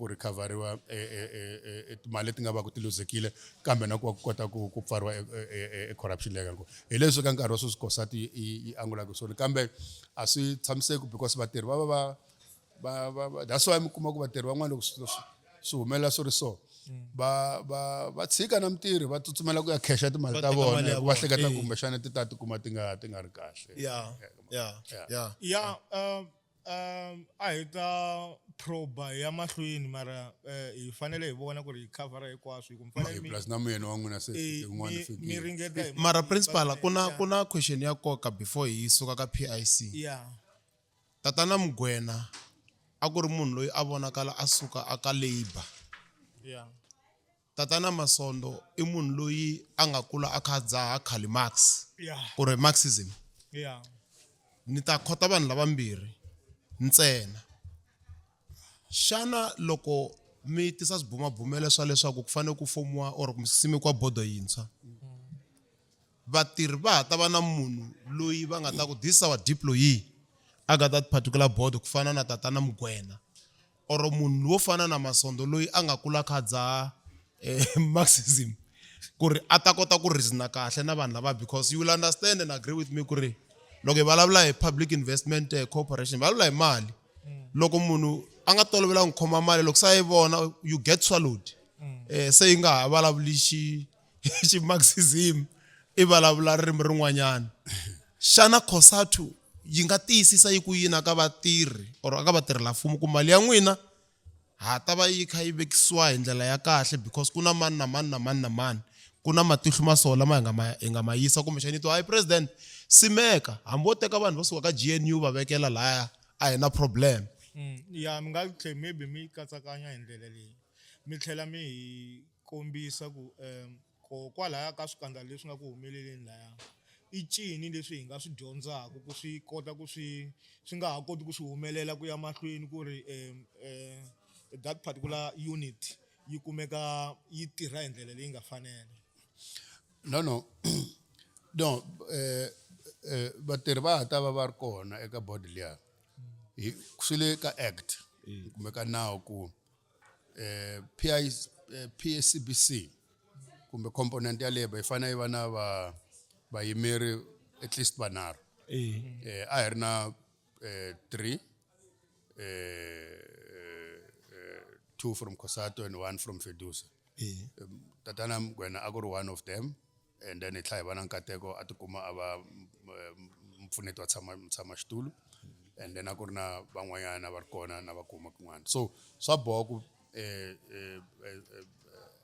recoveriwa timali leti nga va ku ti luzekile, kambe na ku va ku kota ku pfariwa corruption leyi nga kona. Hi leswi ka nkarhi wa sweswi COSATU yi angulaka swona, kambe a swi tshamiseki because vatirhi va va va va va that's why mi kuma ku vatirhi van'wana loko swilo swi humelela swi ri so, va tshika na mintirho, va tsutsumela ku ya khesha timali ta vona, hikuva va hleketa kumbexana ti ta tikuma ti nga ri kahle. Ya, a hi ta proba ya mahlweni, mara hi fanele hi vona ku ri hi khavhara hinkwaswo, hi ku mi fanele plus na muyeni wa n'wina se tin'wana mi ringeta hi Mara principal, ku na question ya nkoka before hi suka ka PIC. Tatana Mugwena a ku ri munhu loyi a vonakala a suka aka labor. Tatana Masondo i munhu loyi a nga kula a kha a dzaha Karl Marx ku ri Marxism. Ni ta khota vanhu lavambirhi ntsena. Xana loko mi tisa swibumabumelo swa leswaku ku fanele ku fomiwa or ku simekiwa bodo yintshwa, vatirhi va ha ta va na munhu loyi va nga ta ku this is our deployee aka that particular board, ku fana na tatana Mugwena or munhu wo fana na Masondo loyi a nga kula kha dzaha Marxism, ku ri a ta kota ku reasona kahle na vanhu lava? Because you will understand and agree with me ku ri loko hi vulavula hi Public Investment Corporation, vulavula hi mali, loko munhu a nga tolovelanga ku khoma mali, loko se a yi vona, you get swallowed. Se yi nga ha vulavuli xi Marxism, i vulavula ririmi rin'wanyana. Xana COSATU yi nga tiyisisa yi ku yini aka vatirhi or aka vatirhela-mfumo ku mali ya n'wina ha ta va yi kha yi vekisiwa hi ndlela ya kahle because ku na mani na mani na mani na mani ku na matihlo ma so lama hi nga ma hi nga ma yisa kumbexani yi to hayi president simeka hambi wo teka vanhu va suka ka G_N_U va vekela laya a hi na problem. Ya mi nga tlhe maybe mi yi katsakanya hi ndlela leyi mi tlhela mi hi kombisa ku ko kwalaya ka swikandza leswi nga ku humeleleni laya i ncini leswi hi nga swi dyondzaka ku swi kota ku swi swi nga ha koti ku swi humelela ku ya mahlweni ku ri that particular unit yi kumeka yi tirha hi ndlela leyi nga fanela. No no no vatirhi va ha ta va va ri kona eka board liya hi swi le ka act kumbe ka nawu ku PI P_S_C_B_C kumbe component ya labour yi fanele yi va na va vayimeri at least vanharhu a hi ri na 3 2 from COSATU and 1 from FEDUSA. Tatana Mugwena a ku ri one of them and then hi tlhela hi va na nkateko a tikuma a va mpfuneti wa tshama tshama xitulu and then a ku ri na van'wanyana va ri kona na va kuma kun'wana so swa boha ku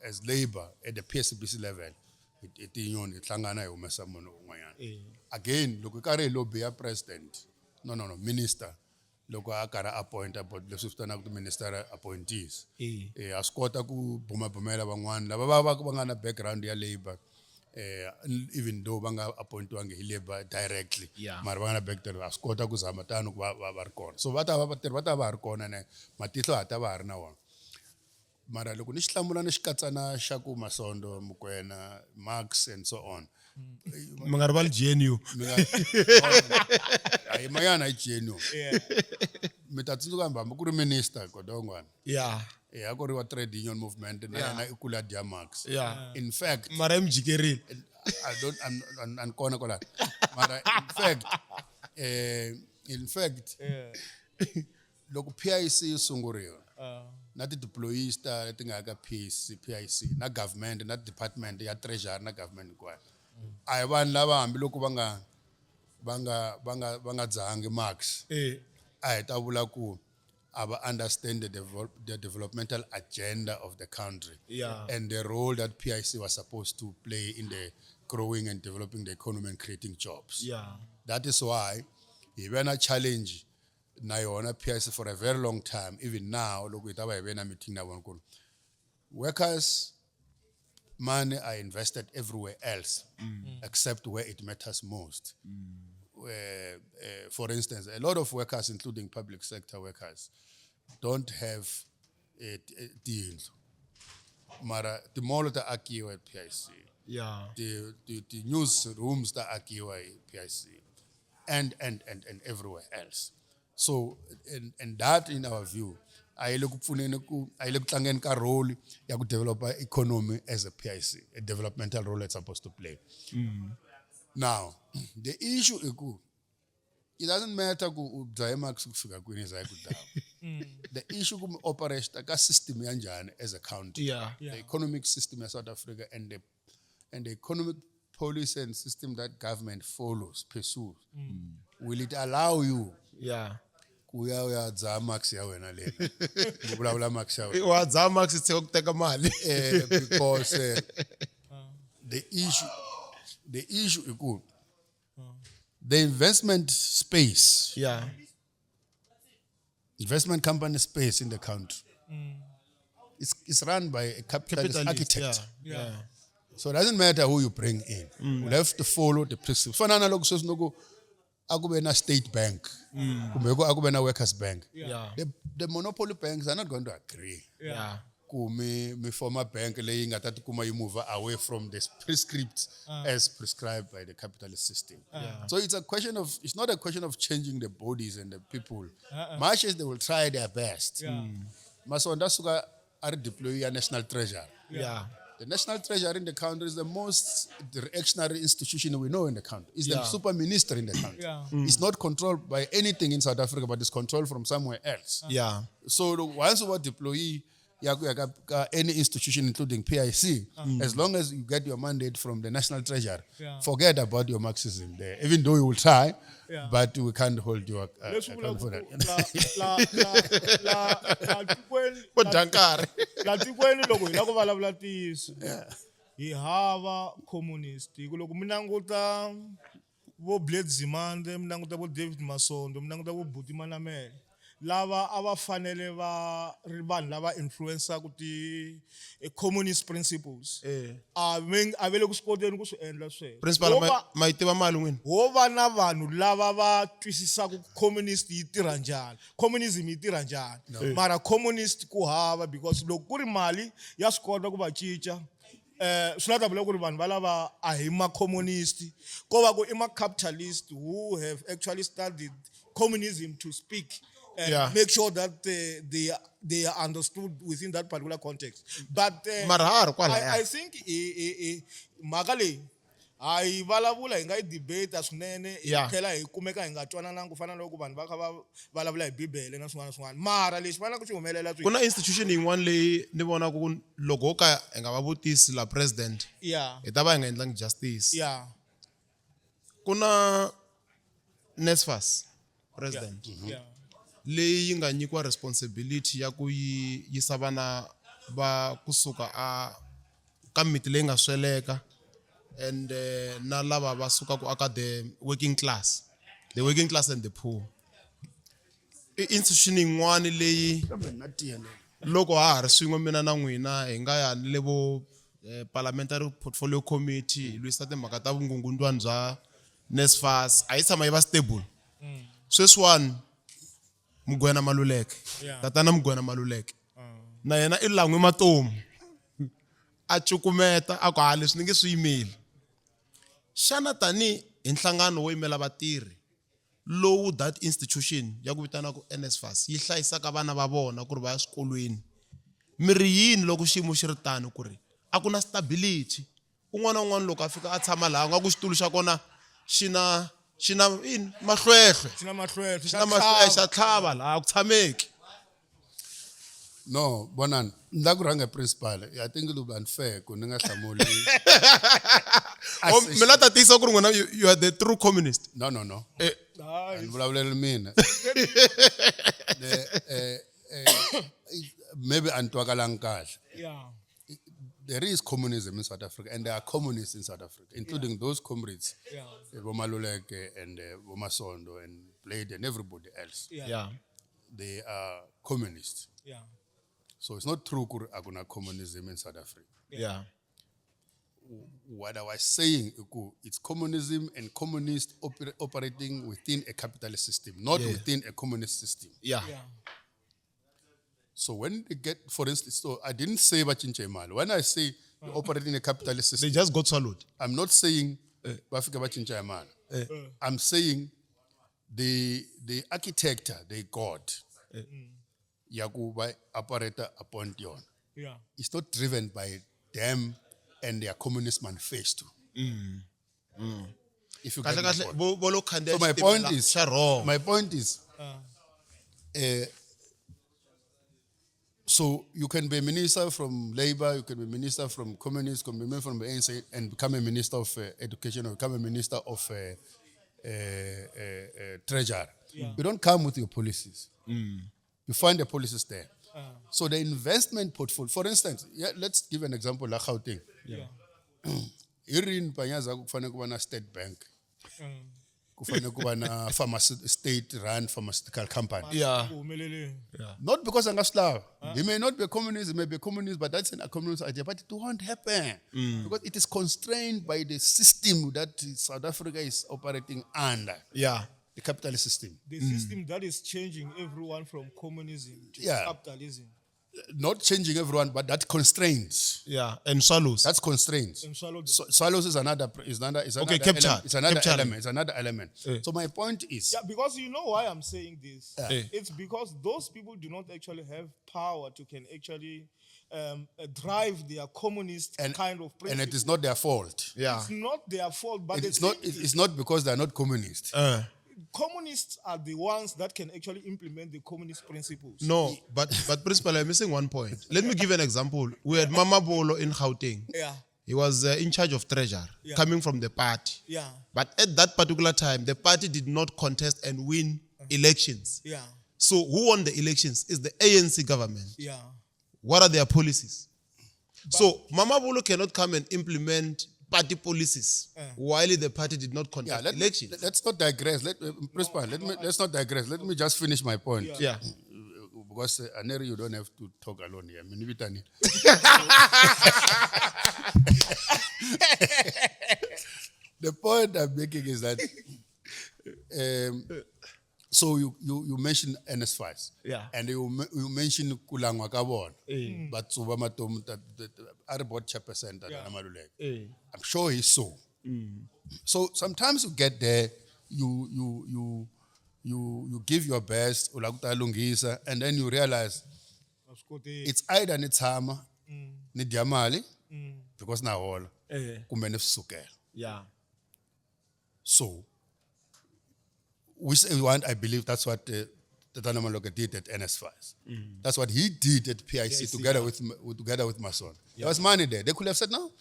as labor at the P_S_B_C level hi tiyunyoni hi hlangana hi humesa munhu un'wanyana again loko hi karhi hi lobby ya president no no no minister loko a karhi a appoint-a but leswi vitanaka ti-minister appointees a swi kota ku bumabumela van'wana lava va va va nga na background ya labour even though va nga appointiwangi hi labour directly mara va nga na background a swi kota ku zama tano ku va va va ri kona so va ta va vatirhi va ta va ha ri kona ene matihlo ha ta va ha ri na wona mara loko ni xi hlamula ni xi katsa na xa ku Masondo Mokoena Marx and so on mi nga rivali GNU mi nga hayi mayana hi GNU mi ta tsundzuka hambi ku ri minister Godongwana a ku ri wa trade union movement na yena i kula dya Marx in fact mara i mi jikerile I don't I'm, I'm, I'm kona kwala mara in fact in fact loko PIC yi sunguriwa na ti-deployees ta leti nga ka PIC, PIC na government na department ya treasury na government hinkwayo a hi vanhu lava hambiloko va nga va nga va nga va nga dzahangi Marx a hi ta vula ku a va understand the, develop, the developmental agenda of the country and the role that PIC was supposed to play in the growing and developing the economy and creating jobs. That is why hi ve na challenge na yona PIC for a very long time even now loko hi ta va hi ve na meeting na vona ku ri workers money are invested everywhere else except where it matters most. For instance, a lot of workers, including public sector workers, don't have tiyindlu mara timolo ta akiwa hi PIC ti news rooms ta akiwa hi PIC and everywhere else. So and that in our view a yi le ku pfuneni ku a yi le ku tlangeni ka role ya ku developa economy as a PIC, a developmental role it's supposed to play. Now the issue i ku it doesn't matter ku u dzahe Marx ku fika kwini za ku dzaha. The issue ku mi operate ka system ya njhani as a country. The economic system ya South Africa and the economic policy and system that government follows, pursues. Will it allow you ku ya u ya dzaha Marx ya wena le? Ku vulavula Marx ya wena. Wa dzaha Marx tshika ku teka mali. Because the issue i ku the investment space, investment company space in the country, it's run by a capitalist, Capitalist, architect. So it doesn't matter who you bring in. We'll have to follow the principles. Fana na loko sweswi loko a ku ve na state bank, kumbe ku a ku ve na workers bank. The monopoly banks are not going to agree. Ku mi forma bank leyi nga ta tikuma yi move away from the prescripts as prescribed by the capitalist system. So it's a question of, it's not a question of changing the bodies and the people. Much as they will try their best. Masonda suka a ri deploy ya National Treasury. The National Treasury in the country is the most reactionary institution we know in the country. It's the super minister in the country. It's not controlled by anything in South Africa, but it's controlled from somewhere else. So once we deploy ya ku ya ka any institution including PIC as long as you get your mandate from the National Treasury Yeah. forget about your Marxism there even though you will try Yeah. but we can't hold you Leswi accountable for vulaka that. ku la la la la la tikweni Vo dya nkarhi. la tikweni loko hi lava ku vulavula ntiyiso hi hava communist hi ku loko mi languta vo Blade Nzimande mi languta vo David Masondo mi languta vo Buti Manamela lava a va fanele va ri vanhu lava influensaku ti-communist principles a ve a ve le ku swi koteni ku swi endla sweswo Principal Ho ma va- ma yi tiva mali n'wini? ho va na vanhu lava va twisisaka ku communist yi tirha njhani communism yi tirha njhani mara communist ku hava because loko ku ri mali ya swi kota ku va cinca eh swi lava ta vula ku ri vanhu valava a hi ma-communist ko va ku i ma-capitalist who have actually studied communism to speak and Yeah. make sure that they are understood within that particular context but Mara ha ha ri kwalaya. I think i mhaka leyi ha yi vulavula hi nga yi debate swinene hi Yeah. tlhela hi kumeka hi nga twanananga ku fana na loko vanhu va kha va vulavula hi bibele na swin'wana na swin'wana mara lexi faneleke xi humelela Ku na institution yin'wana leyi ni vonaka ku loko ho ka hi nga va vutisi la president yeah hi ta va hi nga endlangi justice. yeah Ku na NSFAS president yeah leyi yi nga nyikiwa responsibility ya ku yi yisa vana va kusuka a ka miti leyi nga sweleka and na lava va sukaka aka the working class the working class and the poor i institution yin'wani leyi loko ha ha ri swin'we mina na n'wina hi nga ya ni le vo parliamentary portfolio committee hi lwisa timhaka ta vungungundwani bya NSFAS a yi tshama yi va stable sweswiwani Mugwena Maluleke Yeah. tatana Mugwena Maluleke na yena i lan'we matomu a cukumeta a ku ha leswi ni nge swi yimeli xana tani hi nhlangano wo yimela vatirhi lowu that institution ya ku vitaniwaka NSFAS yi hlayisaka vana va vona ku ri va ya swikolweni mi ri yini loko xiyimo xi ri tano ku ri a ku na stability un'wana na un'wana loko a fika a tshama laha nga ku xitulu xa kona xi na xi na yini mahlwehlwe xi na mahlwehlwe xi na mahlwehlwe xa tlhava laha ku tshameki no vonani ni la ku rhanga principal i think it will be unfair ku ni nga hlamuli Oh, mi la ta tiyisa ku ri n'wina you are the true communist no no no Eh. a ni vulavuleli mina maybe a ni twakalangi kahle yeah there is communism in South Africa, and there are communists in South Africa, including those comrades, Yeah. Bomaluleke and Bomasondo and Blade and everybody else. Yeah. Yeah. They are communists. Yeah. So it's not true kuri akuna communism in South Africa. Yeah. What I was saying, iku, it's communism and communist operating within a capitalist system, not Yeah. within a communist system. Yeah. Yeah. So when they get, for instance, so I didn't say bachinche imali. When I say they operate in a capitalist They system, just got swallowed. I'm not saying bafika bachinche imali. I'm saying the architecture they got ya ku va operate upon yona. Yeah. It's not driven by them and their communist manifesto. If you Kahle get my kahle point. vo lo khandziya So my xitimela point is, xa wrong. my point is, so you can be a minister from Labour, you can be a minister from Communist, you can be a minister from the ANC, and become a minister of education or become a minister of Treasury. Yeah. You don't come with your policies. You find the policies there. So the investment portfolio, for instance, yeah, let's give an example la Gauteng. Yeah. Hi rini Panyaza ku fanele ku va na State Bank? Ku fanele ku va na state run pharmaceutical company. Yeah. Ku humeleleni. Not because a nga swi lava. He may not be a communist, he may be a communist, but that's a communist idea. But it won't happen because it is constrained by the system that South Africa is operating under. Yeah. The capitalist system. The system that is changing everyone from communism to Yeah. capitalism. Not changing everyone, but that constraints. Yeah, and swallows. That's constraints. And swallows. So, swallows is another, is another, is Okay, another capture. element. It's another Capture. element. It's another element. Eh. So my point is, Yeah, because you know why I'm saying this. Yeah. Eh. It's because those people do not actually have power to can actually drive their communist kind of and it principle. is not their fault. Yeah. It's not their fault, but It's the not. thing is It's not because they are not communist. Communists are the ones that can actually implement the communist principles. No, but principal, I'm missing one point. Let me give an example. We had Mamabolo in Gauteng. Yeah. He was in charge of treasury, Yeah. coming from the party. Yeah. But at that particular time, the party did not contest and win elections. Yeah. So who won the elections is the ANC government. Yeah. What are their policies? So Mamabolo cannot come and implement party policies while the party did not contest Yeah, elections. let's not digress. Principal, let's not digress. Let me just finish my point. Yeah. Because Aneri, you don't have to talk alone here. Minibitani. The point I'm making is that so you mentioned NSFAS. Yeah. And you mentioned kulangwa ka bona. Ba tsuba matomu a re board chairperson tata Yeah. Maluleke. I'm sure he saw. So sometimes you get there, you give your best, u la ku ta lunghisa, and then you realize A swi koteki. it's either ni tshama ni dya mali because na hola Eh. kumbe ni swi sukela. Yeah. So we say one, I believe that's what Tatana Maloka did at NSFAS. That's what he did at PIC, together with Mason. There was money there. They could have said, no,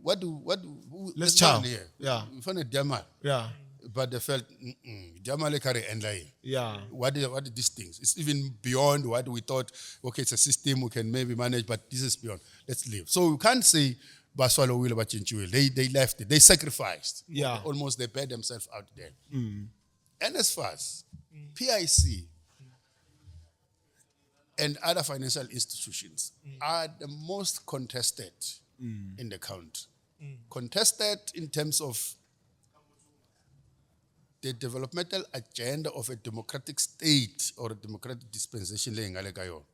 who, Let's there's chow. money here. Yeah. We found a dya mali. Yeah. But they felt, dya mali carry endla yini? Yeah. What are these things? It's even beyond what we thought. Okay, it's a system we can maybe manage, but this is beyond. Let's leave. So you can't say Baswalo will ba. They left it. They sacrificed. Yeah. Almost they bared themselves out there. NSFAS, PIC, and other financial institutions are the most contested in the country. Contested in terms of the developmental agenda of a democratic state or a democratic dispensation leyi nga le ka yona.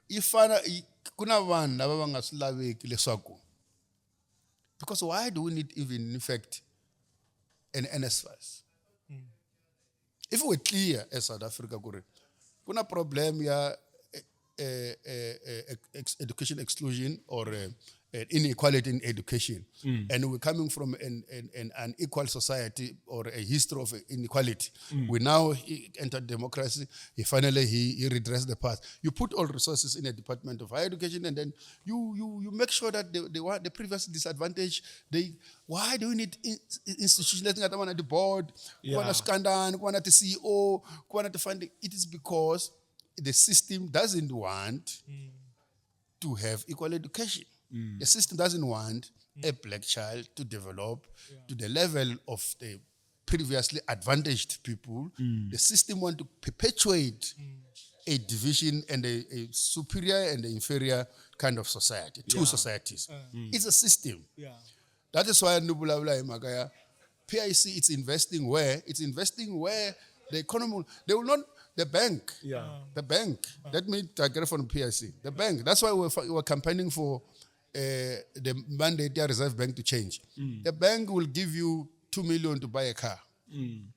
Yi fana ku na vanhu lava va nga swi laveki leswaku, because why do we need even in fact an NSFAS? If we're clear as South Africa ku ri ku na problem ya education exclusion or inequality in education, and we're coming from an unequal society or a history of inequality. We now entered democracy. He finally he redressed the past. You put all resources in a Department of Higher Education, and then you make sure that the previous disadvantage. They why do we need institutions? Let's get the board, Yeah. scandal, the CEO, the funding. It is because the system doesn't want to have equal education. The system doesn't want a black child to develop to the level of the previously advantaged people. The system wants to perpetuate a division and a superior and inferior kind of society, two societies. It's a system. Yeah. That is why Nubulavula Makaya, PIC, it's investing where? It's investing where the economy, they will not, the bank. Yeah. The bank. Let me digress from PIC. The bank. That's why we're campaigning for the mandate the Reserve Bank to change. The bank will give you 2 million to buy a car and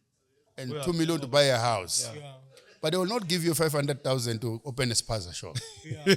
2 million to buy a house. Yeah. But they will not give you 500,000 to open a spaza shop. Yeah.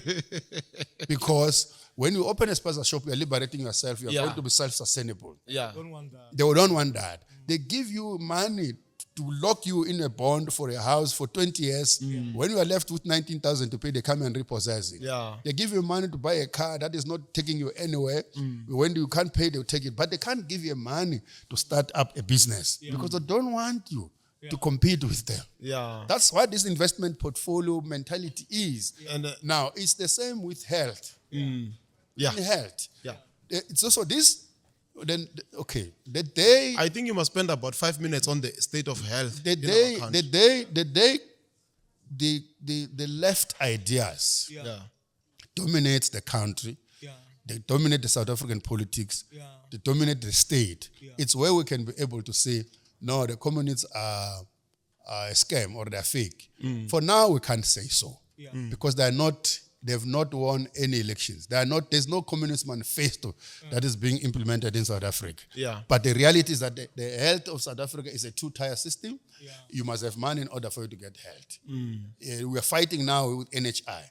Because when you open a spaza shop, you are liberating yourself. You are Yeah. going to be self-sustainable. Yeah. Don't want that. They don't want that. They give you money to lock you in a bond for a house for 20 years. When you are left with 19,000 to pay, they come and repossess it. Yeah. They give you money to buy a car that is not taking you anywhere. When you can't pay, they'll take it. But they can't give you money to start up a business because they don't want you to compete with them. Yeah. That's what this investment portfolio mentality is. And, now, it's the same with health. Yeah. In health. Yeah. It's also this. Then, okay, the day... I think you must spend about 5 minutes on the state of health. The in our day, country. the day, the left ideas Yeah. Yeah. dominates the country. Yeah. They dominate the South African politics. Yeah. They dominate the state. Yeah. It's where we can be able to say, no, the communists are a scam or they're fake. For now, we can't say so. Yeah. Because they are not. They've not won any elections. They are not. There's no communist manifesto that is being implemented in South Africa. Yeah. But the reality is that the health of South Africa is a two-tier system. Yeah. You must have money in order for you to get health. We are fighting now with NHI.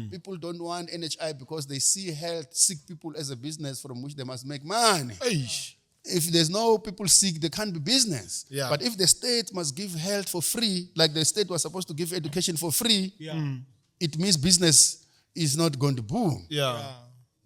People don't want NHI because they see health, sick people as a business from which they must make money. Eish. If there's no people sick, there can't be business. Yeah. But if the state must give health for free, like the state was supposed to give education for free, Yeah. it means business is not going to boom. Yeah.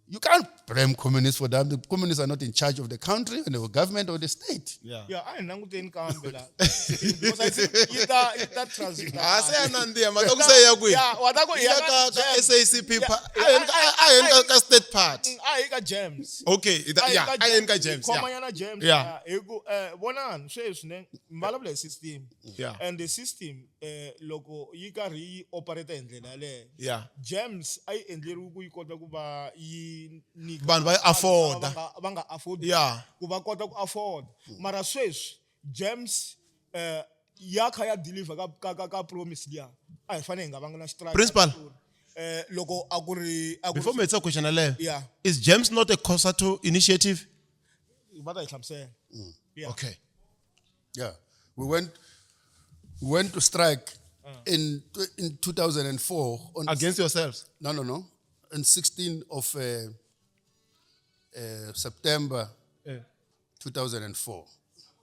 You can't blame communists for that. The communists are not in charge of the country and the government or the state. Yeah. Yeah, a hi languteni kambe la. Because I think yi ta yi ta transit. Ah, se ya nandziha mata ku se ya kwihi? Yeah, wa ta ku hi Ya ya ka ka ka Gems. SACP Yeah, a yeni a yeni ka state part. A hi ka Gems. Okay, yeah, a yeni ka Gems. Yeah. Khomanyana Gems. Yeah. Hi ku vonani sweswi ne mi vulavula hi system. Yeah. And the system loko yi karhi yi operate hi ndlela yaleyo. Yeah. Gems a yi endleriwi ku yi kota ku va yi nyika Vanhu va yi afford-a. va nga afford Yeah. ku va kota ku afford mara sweswi Gems ya kha ya deliver ka ka ka, ka promise liya a hi fanele hi nga vanga na strike Principal. Loko a ku ri a ku Before me etsa question yaleyo. Yeah. Is Gems not a COSATU initiative? Va ta hi hlamusela. Yeah. Okay. Yeah. We went to strike in 2004 on Against yourselves? No, no, no. On 16 of September 2004.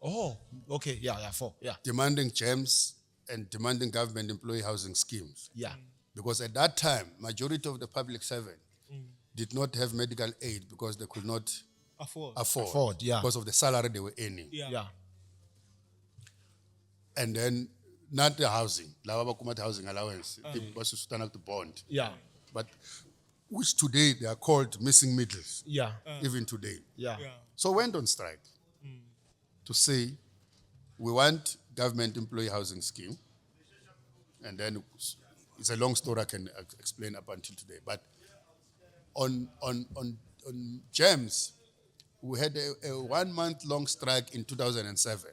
Oh, okay. Yeah, yeah, four. Yeah. Demanding GEMS and demanding government employee housing schemes. Yeah. Because at that time, majority of the public servant did not have medical aid because they could not afford. afford, yeah. Because of the salary they were earning. Yeah. Yeah. And then not the housing. Lava ba kuma housing allowance. To bond. Yeah. But which today they are called missing middles. Yeah. Even today. Yeah. Yeah. So went on strike to say we want government employee housing scheme. And then it's a long story I can explain up until today. But on GEMS, we had a 1 month long strike in 2007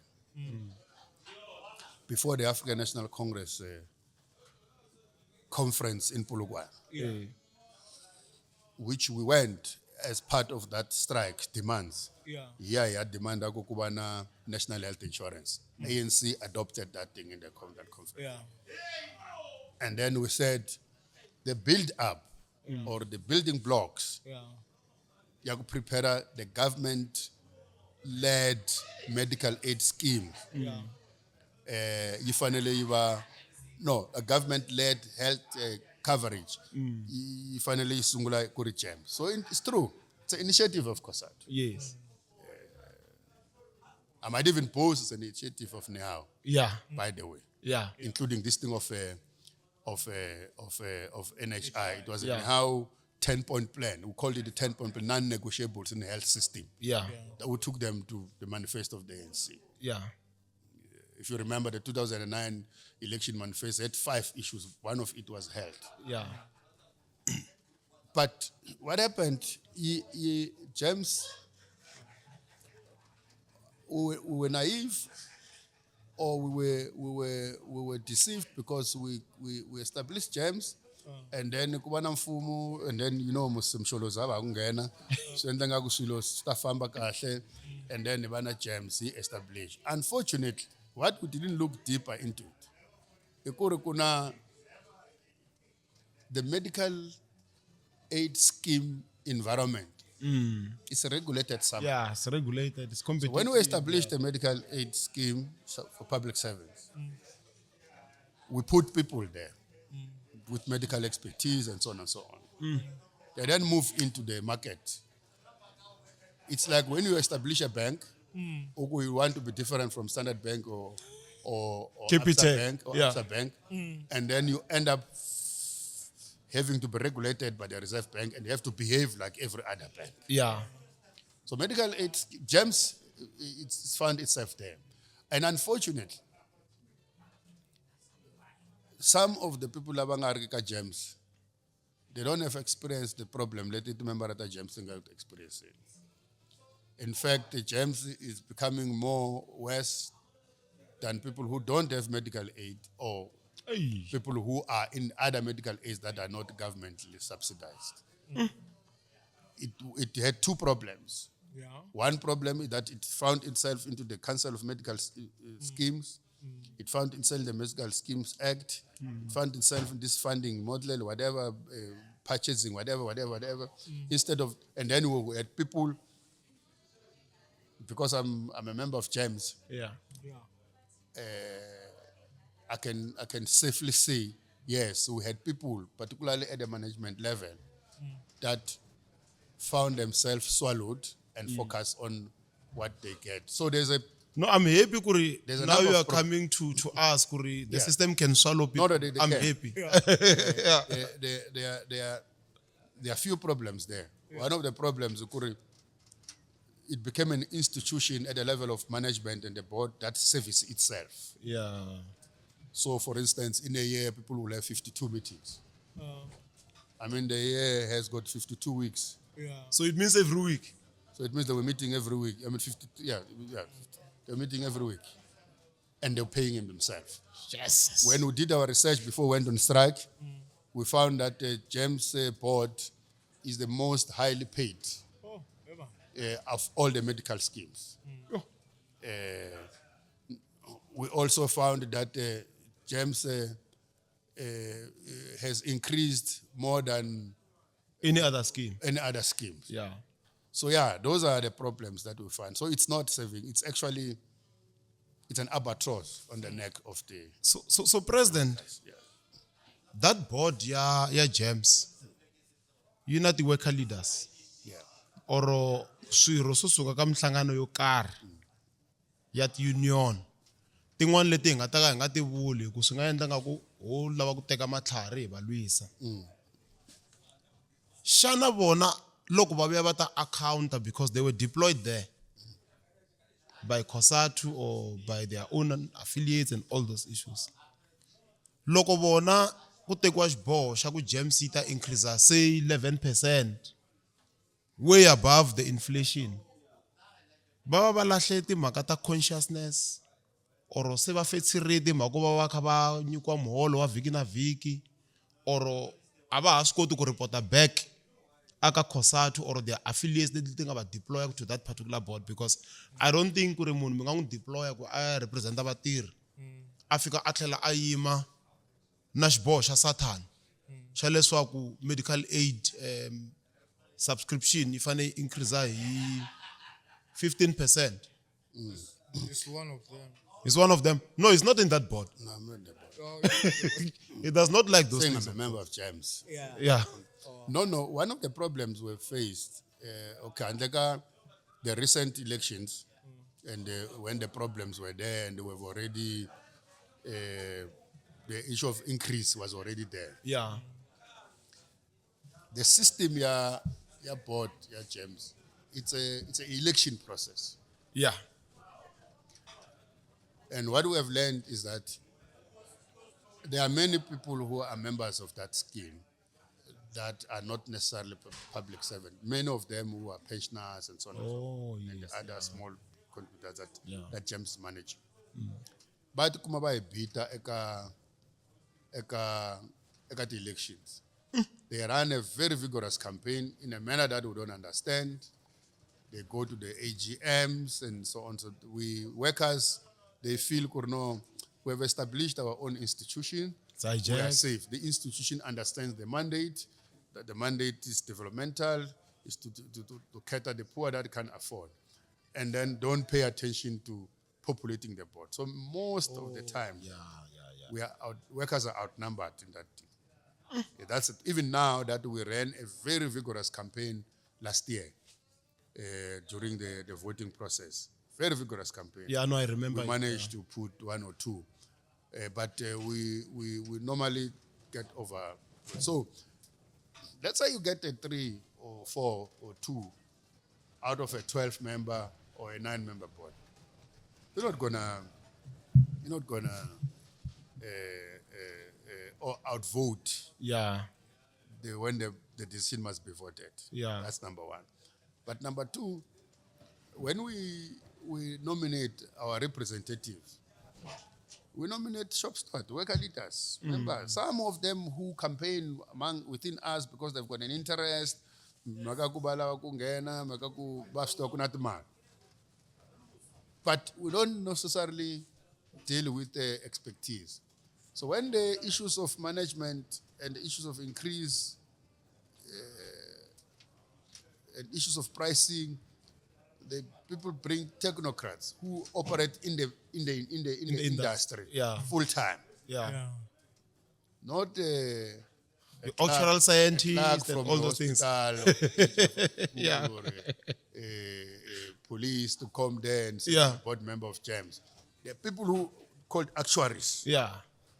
before the African National Congress conference in Polokwane, Yeah. which we went as part of that strike demands. Yeah. Yeah, yeah, demand kubana national health insurance. ANC adopted that thing in the that conference. Yeah. And then we said the build up or the building blocks, Yeah. you prepare the government led medical aid scheme. Yeah. A government led health coverage. You finally sungula kuri GEMS. So it's true. It's an initiative of COSATU. Yes. I might even post it's an initiative of NEHAWU. Yeah. By the way. Yeah. Including this thing of NHI. It was a NEHAWU 10-point plan. We called it the 10-point plan, non-negotiables in the health system. Yeah. That we took them to the manifesto of the ANC. Yeah. If you remember, the 2009 election manifesto had 5 issues. One of it was health. Yeah. But what happened, GEMS, we were naive, or we were deceived because we established GEMS, and then kubana mfumo, and then you know Msholozi aba kungena, so endla ngaku swilo swi ta famba kahle, and then bana GEMS established. Unfortunately, what we didn't look deeper into it, ikuri kuna the medical aid scheme environment. It's a regulated somewhere. Yeah, it's regulated. It's competitive. So when we established the medical aid scheme for public servants, we put people there with medical expertise and so on and so on. They then move into the market. It's like when you establish a bank, or you want to be different from Standard Bank or Capitec. Absa Bank, or Absa Bank, and then you end up having to be regulated by the Reserve Bank, and you have to behave like every other bank. Yeah. So medical aid, GEMS, it's found itself there. And unfortunately, some of the people who are GEMS, they don't have experienced the problem. Let it remember that GEMS experience it. In fact, the GEMS is becoming more worse than people who don't have medical aid or people who are in other medical aids that are not governmentally subsidized. It had 2 problems. Yeah. One problem is that it found itself into the Council of Medical Schemes. It found itself in the Medical Schemes Act. It found itself in this funding model, whatever, purchasing, whatever, whatever, whatever. Instead of, and then we had people Because I'm a member of GEMS, I can safely say yes, we had people, particularly at the management level, that found themselves swallowed and focused on what they get. So there's a No, I'm happy ku ri There's a now number you of are coming to us ku ri the system can swallow people. No, no, they I'm can. happy. There are few problems there. One of the problems, ku ri, it became an institution at the level of management and the board that service itself. So, for instance, in a year, people will have 52 meetings. I mean, the year has got 52 weeks. So it means every week. So it means they were meeting every week. I mean, 50, yeah. They're meeting every week. And they're paying him themselves. Yes. When we did our research before we went on strike, we found that the GEMS board is the most highly paid Oh, eva. of all the medical schemes. We also found that GEMS has increased more than Any other scheme. any other schemes. So yeah, those are the problems that we find. So it's not saving. It's actually, it's an albatross on the neck of the. So President, that board ya GEMS, yi na ti-worker leaders or swirho swo suka ka minhlangano yo karhi ya ti-union tin'wani leti hi nga ta ka hi nga ti vuli hi ku swi nga endla nga ku ho lava ku teka matlhari hi va lwisa. Xana vona loko va vuya va ta accounta because they were deployed there by COSATU or by their own affiliates and all those issues, loko vona ku tekiwa xiboho xa ku GEMS yi ta increase say 11% way above the inflation, va va va lahle timhaka ta consciousness or se va fetshirile timhaka ku va va kha va nyikiwa muholo wa vhiki na vhiki or a va ha swi koti ku reporta back aka COSATU or their affiliates leti ti nga va deploya to that particular board? Because I don't think ku ri munhu mi nga n'wi deploya ku a ya representa vatirhi, a fika a tlhela a yima na xiboho xa Satan xa leswaku medical aid subscription yi fanele yi increase hi 15%. It's one of them. He's one of them. No, he's not in that board. No, I'm not the board. Oh, yeah. He does not like those Saying things. I'm a member of GEMS. No. One of the problems we faced, okay, and the recent elections, and when the problems were there, and we've already, the issue of increase was already there. The system ya board, ya GEMS, it's an election process. And what we have learned is that there are many people who are members of that scheme that are not necessarily public servant. Many of them who are pensioners and so on and so forth, and other small contributors that, that GEMS manage. But kuma va hi bita eka the elections. They run a very vigorous campaign in a manner that we don't understand. They go to the AGMs and so on. So we workers, they feel, no, we have established our own institution. It's We are hijacked. safe. The institution understands the mandate, that the mandate is developmental, is to cater the poor that can afford. And then don't pay attention to populating the board. So most of the time, workers are outnumbered in that thing. Yeah, that's it. Even now that we ran a very vigorous campaign last year during the voting process. Very vigorous campaign. Yeah, no, I remember. We it. managed to put one or two. But we normally get over. So let's say you get a 3 or 4 or 2 out of a 12-member or a 9-member board. You're not going to or outvote when the decision must be voted. That's number one. But number two, when we nominate our representatives, we nominate shop steward, worker leaders. Remember, some of them who campaign among within us because they've got an interest, mhaka ku va lava ku nghena, mhaka ku va swi tiva ku na timali. But we don't necessarily deal with the expertise. So when the issues of management and the issues of increase and issues of pricing The people bring technocrats who operate in the the industry yeah. full time, Yeah. Yeah. not The actual clerk scientists and from all the those things. hospital or, Yeah. or, police to come there and say Yeah. board member of GEMS. The people who called actuaries Yeah.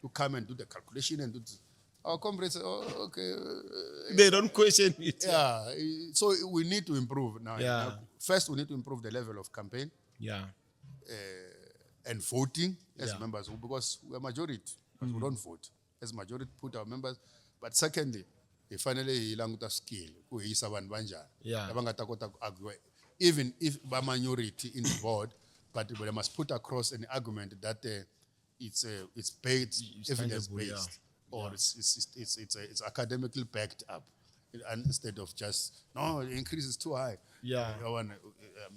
who come and do the calculation and do this. Our comrades say, oh, okay. They don't question it. Yeah. So we need to improve now. Yeah. Now, first, we need to improve the level of campaign Yeah. and voting as Yeah. Mm. members, because we're majority, but we don't vote. As majority, put our members. But secondly, hi fanele hi languta skill, ku hi yisa vanhu va njhani. Yeah. Lava nga ta kota ku argue, even if va minority in the board, but they must put across an argument that it's based, evidence tangible, yeah. based, or it's academically backed up, and instead of just no, the increase is too high. Yeah. You want,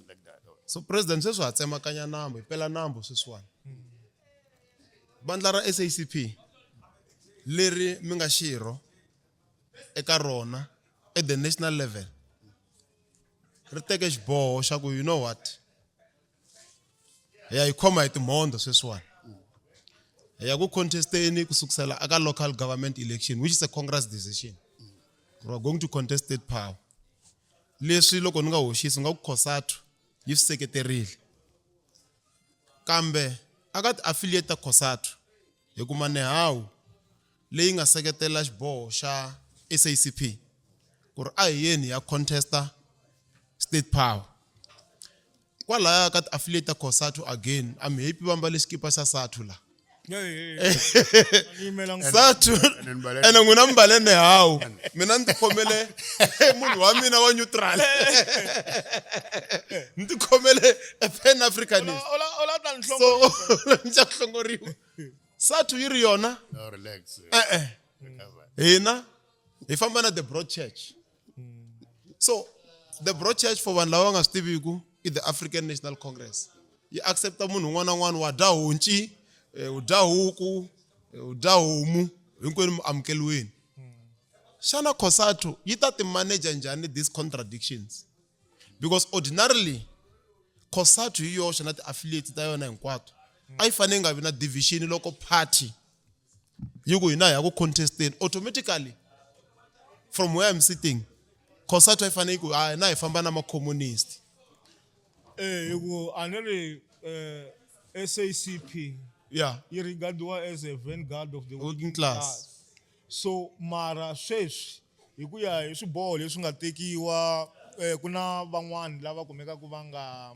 like that. So president sweswi ha tsemakanya nambu hi pela nambu sweswiwani. Vandla ra SACP leri mi nga xirho eka rona at the national level ri teke xiboho xa ku you know what hi ya hi khoma hi timhondzo sweswiwani hi ya ku contesteni ku sukusela aka local government election which is a congress decision we are going to contest state power leswi loko ni nga hoxisi nga ku COSATU yi swi seketerile kambe aka ti-affiliate ta COSATU hi kuma NEHAWU leyi nga seketela xiboho xa SACP ku ri a hi yeni hi ya contesta state power kwalaya ka ti-affiliate ta COSATU again I'm happy va mbale xikipa xa SATU la SATU ene n'wina mi mbale NEHAWU mina ni tikhomele munhu wa mina wa neutral ni tikhomele a pan africanist so ni xa ku hlongoriwa SATU yi ri yona No, relax. e-e hina hi famba na the broad church so the broad church for vanhu lava va nga swi tiviku i the African National Congress yi accepta munhu un'wana na un'wana wa dya honci u dya huku u dya homu hinkwenu mi amukeliweni xana COSATU yi ta ti manager njhani these contradictions because ordinarily COSATU hi yoxe na ti-affiliates ta yona hinkwato a yi fanele yi nga vi na division loko party yi ku hina hi ya ku contesteni automatically from where I'm sitting COSATU a yi fanele yi ku a hina hi famba na ma-communist Eh, hi ku a ni ri SACP yeah yi regardiwa as a vanguard of the working class so mara sweswi hi ku ya hi swiboho leswi nga tekiwa ku na van'wani lava kumekaka va nga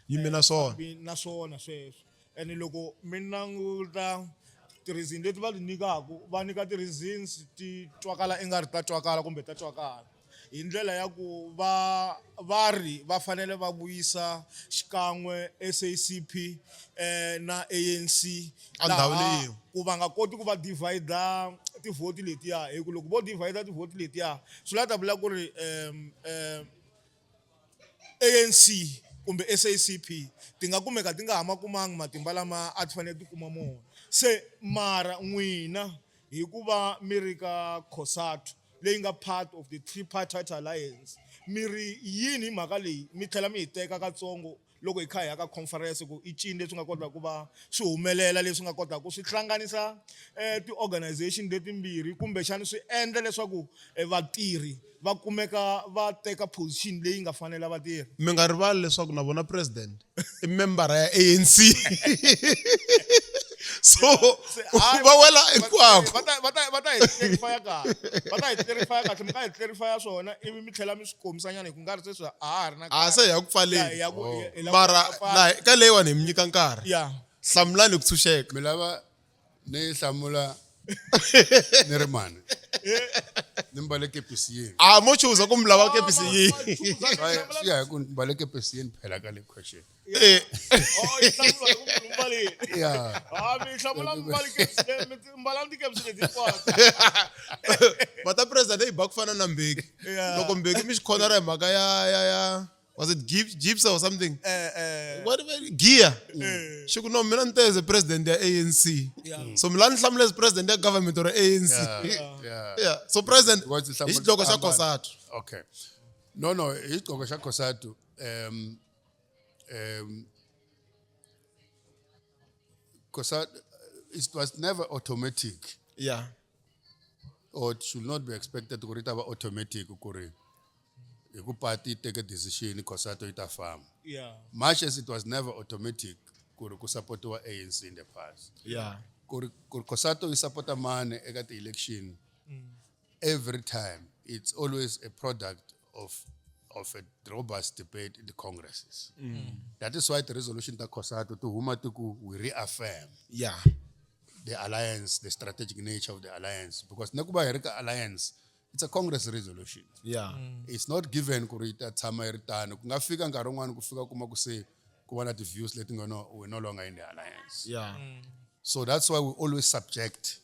yimi na swona vi na swona sweswo ene loko mi languta ti-reason leti va ti nyikaku va nyika ti-reasons ti twakala i nga ri ta twakala kumbe ta twakala hi ndlela ya ku va va ri va fanele va vuyisa xikan'we SACP na ANC A ndhawu leyi. ku va nga koti ku va divide tivhoti letiya hi ku loko vo divide tivhoti letiya swi la ta vula ku ri ANC kumbe SACP ti nga kumeka ti nga ha ma kumangi matimba lama a ti fanele ti kuma mona se mara n'wina hikuva mi ri ka COSATU leyi nga part of the tripartite alliance mi ri yini hi mhaka leyi mi tlhela mi hi teka katsongo loko hi kha hi ya ka conference ku i cini leswi nga kotaka ku va swi humelela leswi nga kotaka ku swi hlanganisa ti-organization letimbirhi kumbexana swi endla leswaku vatirhi va kumeka va teka position leyi nga fanela vatirhi mi nga rivali leswaku na vona president i membara ya ANC so va wela hinkwako va ta hi clarify kahle va ta hi clarify kahle mi nga hi clarify swona ivi mi tlhela mi swi kombisanyana hi ku nga ri sweswi a ha ri na a se hi ya ku pfaleni ya ku hi lava mara ku pfala. la ka leyiwani hi mi nyika nkarhi ya hlamulani hi ku tshunxeka mi lava ni hlamula ni ri mani ni mbale kepisi yini a mo chuza ku mi lava kepisi yihi swi ya hi ku ni mbale kepisi yini phela ka le question Eh, Oh, yi hlamula hi ku munhu mbali ya Ah, mi hlamula mbali kepisi mi mbalani tikepisi leti hinkwato mata president yi ba ku fana na mbeki Yeah. loko mbeki mi xi khonara hi mhaka ya ya ya was it Gibbs or something what gear xi ku no mina ni te as a president ya ANC so mi la ni hlamula as president ya government or ANC yeah yeah so president Because hi hlamula xidloko xa hambana. COSATU okay no no hi xidloko xa COSATU Because it was never automatic or it should not be expected ku ri ta va automatic ku ri hi ku party yi teke decision COSATU yi ta famba. Much as it was never automatic ku ri ku supportiwa ANC in the past. Ku ri COSATU yi sapota mani eka ti-election every time, it's always a product of a robust debate in the congresses. That is why the resolution ta COSATU ti huma ti ku we reaffirm the alliance, the strategic nature of the alliance. Because na ku va hi ri ka alliance, it's a congress resolution. It's not given ku ri yi ta tshama yi ri tano. Ku nga fika nkarhi wun'wani ku fika kuma ku se ku va na ti-views leti nga no, we're no longer in the alliance. So that's why we always subject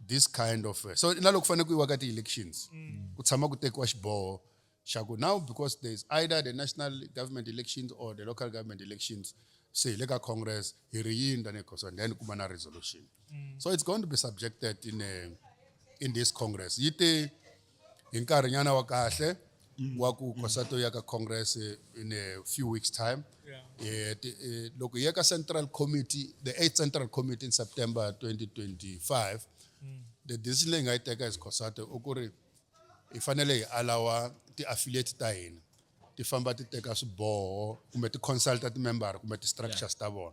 this kind of so na loko fanele ku yiwa ka ti-elections, ku tshama ku tekiwa xiboho xa ku now, because there is either the national government elections or the local government elections, se hi le ka congress hi ri yini tanihi COSATU, then ku va na resolution. So it's going to be subjected in this congress. Yi te hi nkarhinyana wa kahle wa ku COSATU ya ka congress in a few weeks' time. Loko hi ya ka central committee, the 8th central committee in September 2025, the decision leyi hi nga yi teka as COSATU i ku ri hi fanele hi alawa ti-affiliate ta hina ti famba ti teka swiboho kumbe ti consulta ti-member kumbe ti-structures ta vona,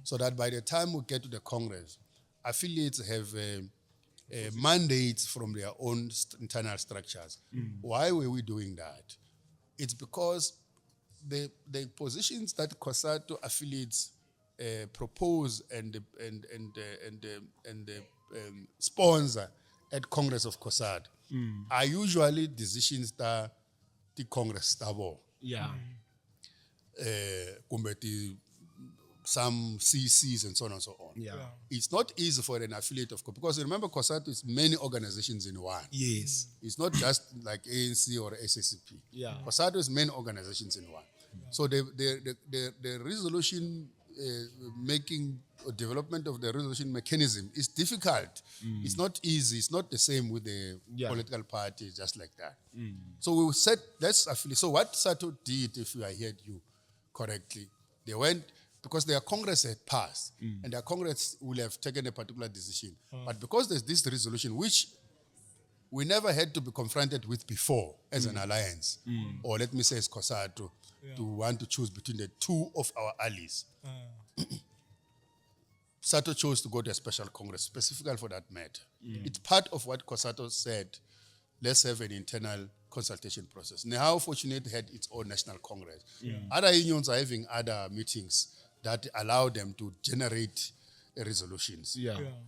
so that by the time we get to the congress, affiliates have mandates from their own internal structures. Why were we doing that? It's because the positions that COSATU affiliates propose and sponsor at Congress of COSATU are usually decisions that the Congress ta vona kumbe ti some CCs and so on and so on. It's not easy for an affiliate of, because remember, COSATU is many organizations in one. It's not just like ANC or SACP. COSATU is many organizations in one. So the resolution making or development of the resolution mechanism is difficult. It's not easy. It's not the same with the political party, just like that. So we said, let's affiliate. So what SATU did, if I heard you correctly, they went, because their Congress had passed, and their Congress will have taken a particular decision. But because there's this resolution, which we never had to be confronted with before as an alliance, or let me say as COSATU, to want to choose between the two of our allies. SATU chose to go to a special Congress specifically for that matter. It's part of what COSATU said, let's have an internal consultation process. Now, fortunately, had its own national Congress. Other unions are having other meetings that allow them to generate resolutions.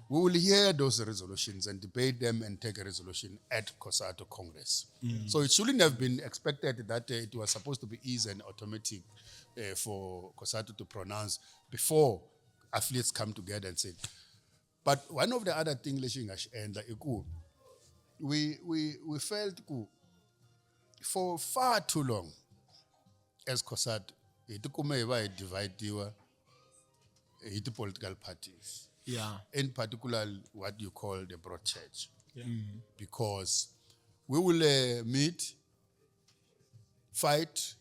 We will hear those resolutions and debate them and take a resolution at COSATU Congress. So it shouldn't have been expected that it was supposed to be easy and automatic for COSATU to pronounce before affiliates come together and say. But one of the other things lexi hi nga xi endla i ku we felt ku for far too long as COSATU hi tikume hi va hi dividiwa hi ti-political parties, in particular what you call the broad church, because we will meet, fight,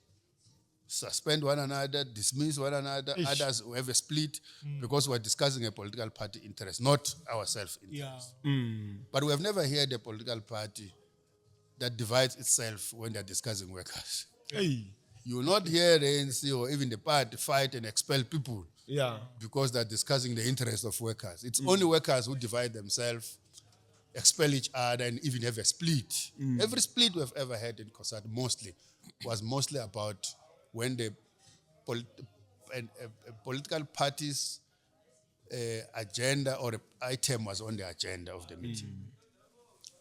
suspend one another, dismiss one another. Others will have a split because we're discussing a political party interest, not our self-interest. But we have never heard a political party that divides itself when they're discussing workers. Hey. You will not hear the ANC or even the party fight and expel people because they're discussing the interests of workers. It's only workers who divide themselves, expel each other, and even have a split. Every split we've ever had in COSATU mostly was mostly about when the political parties' agenda or item was on the agenda of the meeting.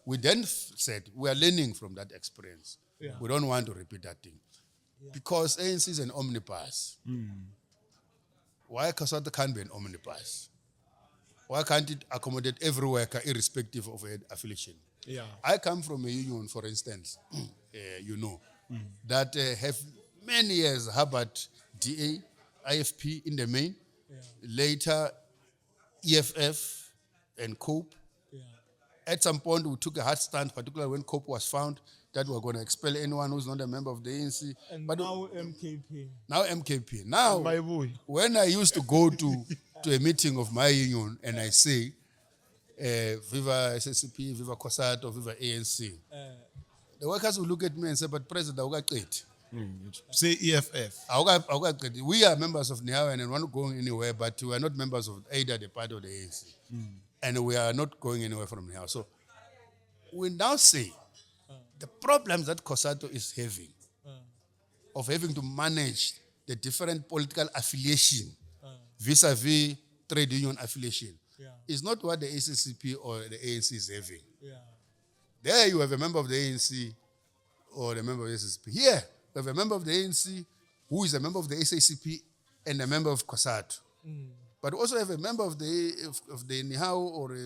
We then said, we are learning from that experience. We don't want to repeat that thing. Because ANC is an omnibus. Why COSATU can't be an omnibus? Why can't it accommodate every worker irrespective of affiliation? I come from a union, for instance, that have many years harbored DA, IFP in the main, later EFF and COPE. At some point, we took a hard stand, particularly when COPE was found, that we're going to expel anyone who's not a member of the ANC. And But now MKP. now MKP. Now, Mayibuye. when I used to go to a meeting of my union and I say, Viva SACP, Viva COSATU, Viva ANC, the workers will look at me and say, but President, awukaqedi. Say EFF. Awukaqedi. We are members of NEHAWU and we're not going anywhere, but we are not members of either the party or the ANC. And we are not going anywhere from NEHAWU. So we now say the problems that COSATU is having, of having to manage the different political affiliation vis-a-vis trade union affiliation, is not what the SACP or the ANC is having. There you have a member of the ANC or a member of the SACP. Here, you have a member of the ANC who is a member of the SACP and a member of COSATU. But also have a member of the NEHAWU or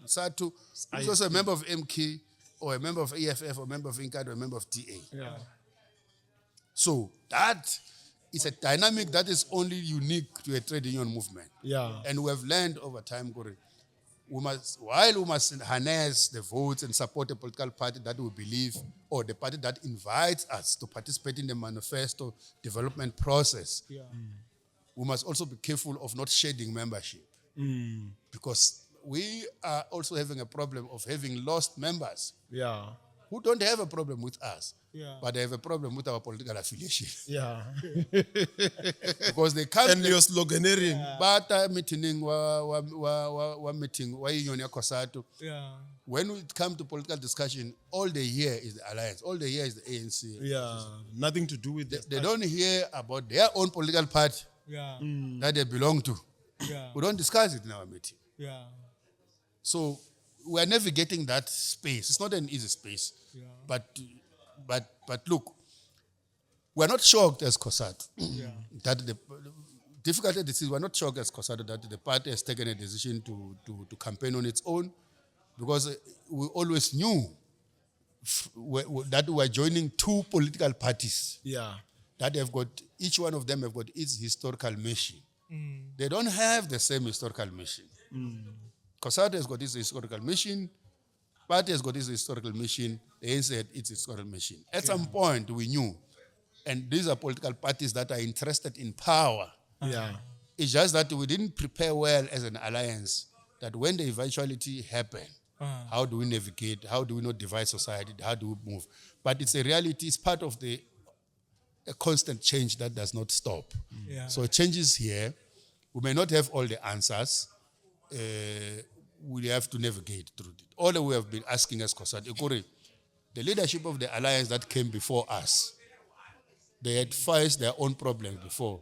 SATU, who's also a member of MK or a member of EFF or a member of Inkatha or a member of DA. So that is a dynamic that is only unique to a trade union movement. And we have learned over time, Kore, while we must harness the votes and support a political party that we believe, or the party that invites us to participate in the manifesto development process, we must also be careful of not shedding membership. Because we are also having a problem of having lost members who don't have a problem with us, but they have a problem with our political affiliation. Because they can't... And your sloganeering. Bata meeting wa meeting wa union ya COSATU. When it comes to political discussion, all they hear is the alliance. All they hear is the ANC. Nothing to do with They don't hear about their own political party that they belong to. We don't discuss it in our meeting. So we are navigating that space. It's not an easy space. But look, we are not shocked as COSATU that the difficulty this is, we are not shocked as COSATU that the party has taken a decision to campaign on its own, because we always knew that we were joining two political parties. That have got, each one of them have got its historical mission. They don't have the same historical mission. COSATU has got its historical mission, party has got its historical mission, the ANC had its historical mission. At some point, we knew, and these are political parties that are interested in power. It's just that we didn't prepare well as an alliance that when the eventuality happened, how do we navigate? How do we not divide society? How do we move? But it's a reality. It's part of the a constant change that does not stop. So changes here. We may not have all the answers. We have to navigate through it. All that we have been asking as COSATU, Ekore, the leadership of the alliance that came before us, they had faced their own problems before.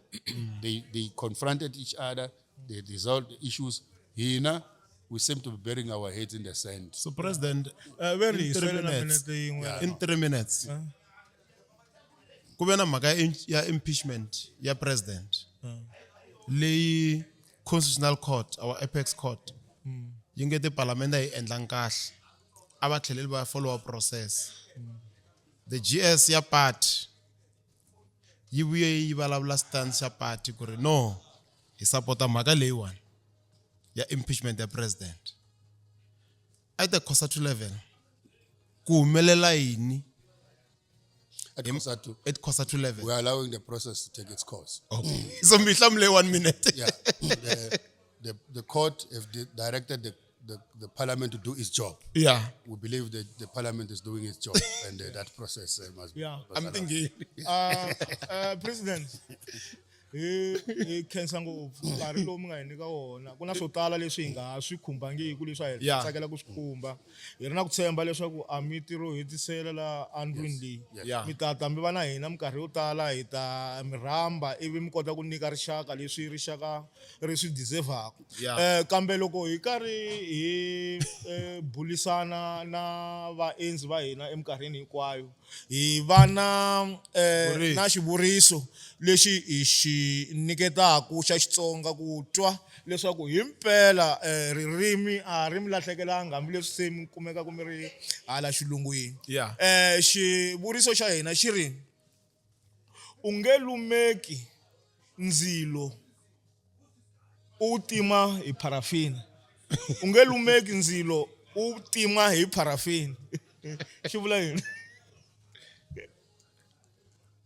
They confronted each other, they resolved the issues. Here, we seem to be burying our heads in the sand. So, President, Very in 3 sorry, na minutes, minute yin'we. in 3 minutes, ku ve na mhaka ya impeachment ya president. Leyi Constitutional Court, our apex court, yi nge tipalamende a yi endlangi kahle. A va tlheleli va follow up process. The GS ya party yi vuye yi vulavula stance ya party ku ri no, hi support-a mhaka leyiwani ya impeachment ya president. At the COSATU level, ku humelela yini? At COSATU, At COSATU level. we are allowing the process to take its course. Okay. So mi hlamule 1 minute. Yeah. The court have directed the parliament to do its job. We believe that the parliament is doing its job and that process must be. Must I'm allow. thinking. President, hi khensa ngopfu nkarhi lowu mi nga hi nyika wona. Ku na swo tala leswi hi nga swi khumbangiki leswi a hi tsakela ku swi khumba. Hi ri na ku tshemba leswaku a mi tirho hetisela la andlwini leyi. Mi ta ta mi va na hina minkarhi yo tala, hi ta mi rhamba ivi mi kota ku nyika rixaka leswi rixaka ri swi deserve-aka. Kambe loko hi karhi hi bulisana na vaendzi va hina eminkarhini hinkwayo, hi va na xivuriso lexi hi xi nyiketaka xa Xitsonga ku twa leswaku himpela ririmi a ri mi lahlekelanga hambileswi se mi kumekaka mi ri hala xilungwini. Xivuriso xa hina xi ri, u nge lumeki ndzilo u tima hi parafini. U nge lumeki ndzilo u tima hi parafini. Xi vula yini?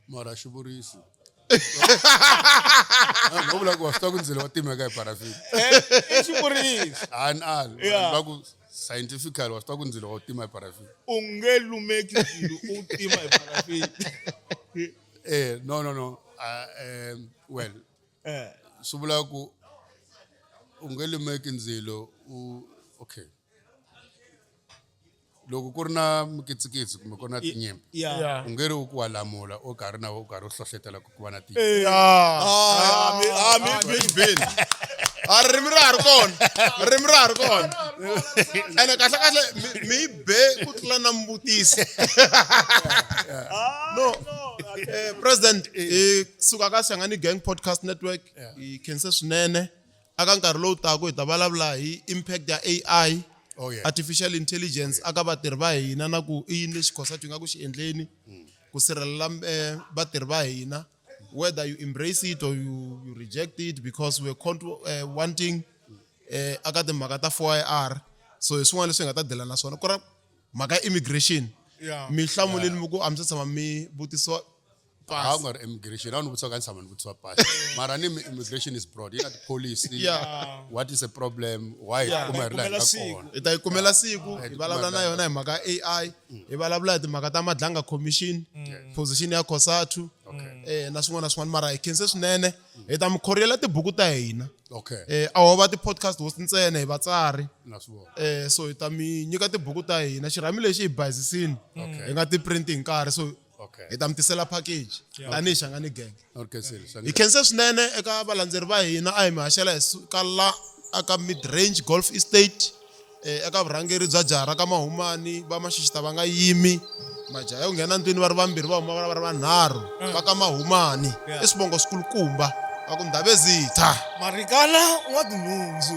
Mara xivuriso. No vula ku wa swi tiva ku ndzilo wa timeka hi parafini. I xivuriso. A ni ali. Yeah. Va ku scientifically wa swi tiva ku ndzilo wa tima hi parafini. U nge lumeki ndzilo u tima hi parafini. Eh, no no no. Well, swi vula ku u nge lumeki ndzilo u okay. Loko ku ri na mikitsikitsi kumbe ku ri na tinyimpi Yeah. u nge ri u ku wa lamula u karhi na u karhi u hlohletela ku va na tinyimpi. Ah, mi ah mi bini a ririmi ra ha ri kona ririmi ra ha ri kona ene kahle kahle mi yi be ku tlula na mbutisi no president hi suka ka Shangani Gang Podcast Network hi khense swinene aka nkarhi lowu taka hi ta vulavula hi impact ya AI Oh, yeah. artificial intelligence aka vatirhi va hina na ku i yini lexi COSATU yi nga ku xi endleni ku sirhelela vatirhi va hina whether you embrace it or you reject it because we're wanting aka timhaka ta 4IR so hi swin'wana leswi hi nga ta dela na swona ku ra mhaka ya immigration mi hlamuleni mi ku a mi se tshama mi vutisiwa A wu nga ri immigration a wu ni vutisiwa ka ni tshama ni vutisiwa pasi mara ni immigration is broad yi na ti-policy what is a problem why hi kuma hi ri laha hi nga kona hi ta yi kumela siku hi vulavula na yona hi mhaka ya AI hi vulavula hi timhaka ta Madlanga Commission position ya COSATU na swin'wana na swin'wana mara hi khense swinene hi ta mi khoriyela tibuku ta hina Okay. A ho va ti-podcast host ntsena hi vatsari Na swi vona. So hi ta mi nyika tibuku ta hina xirhami lexi hi bayizisini hi nga ti print hi nkarhi so Okay. hi ta mi tisela package tanihi Shangani Gang. Okay, sir. Hi khense swinene eka valandzeri va hina a hi mi haxela hi suka la aka Mid Range Golf Estate eka vurhangeri bya jaha ra ka Mahumani va Maxixita va nga yimi majaha yo nghena ndlwini va ri vambirhi va huma va ri vanharhu va ka Mahumani i swivongo swikulukumba va ku Ndhavezitha Marikana wa tinhundzu.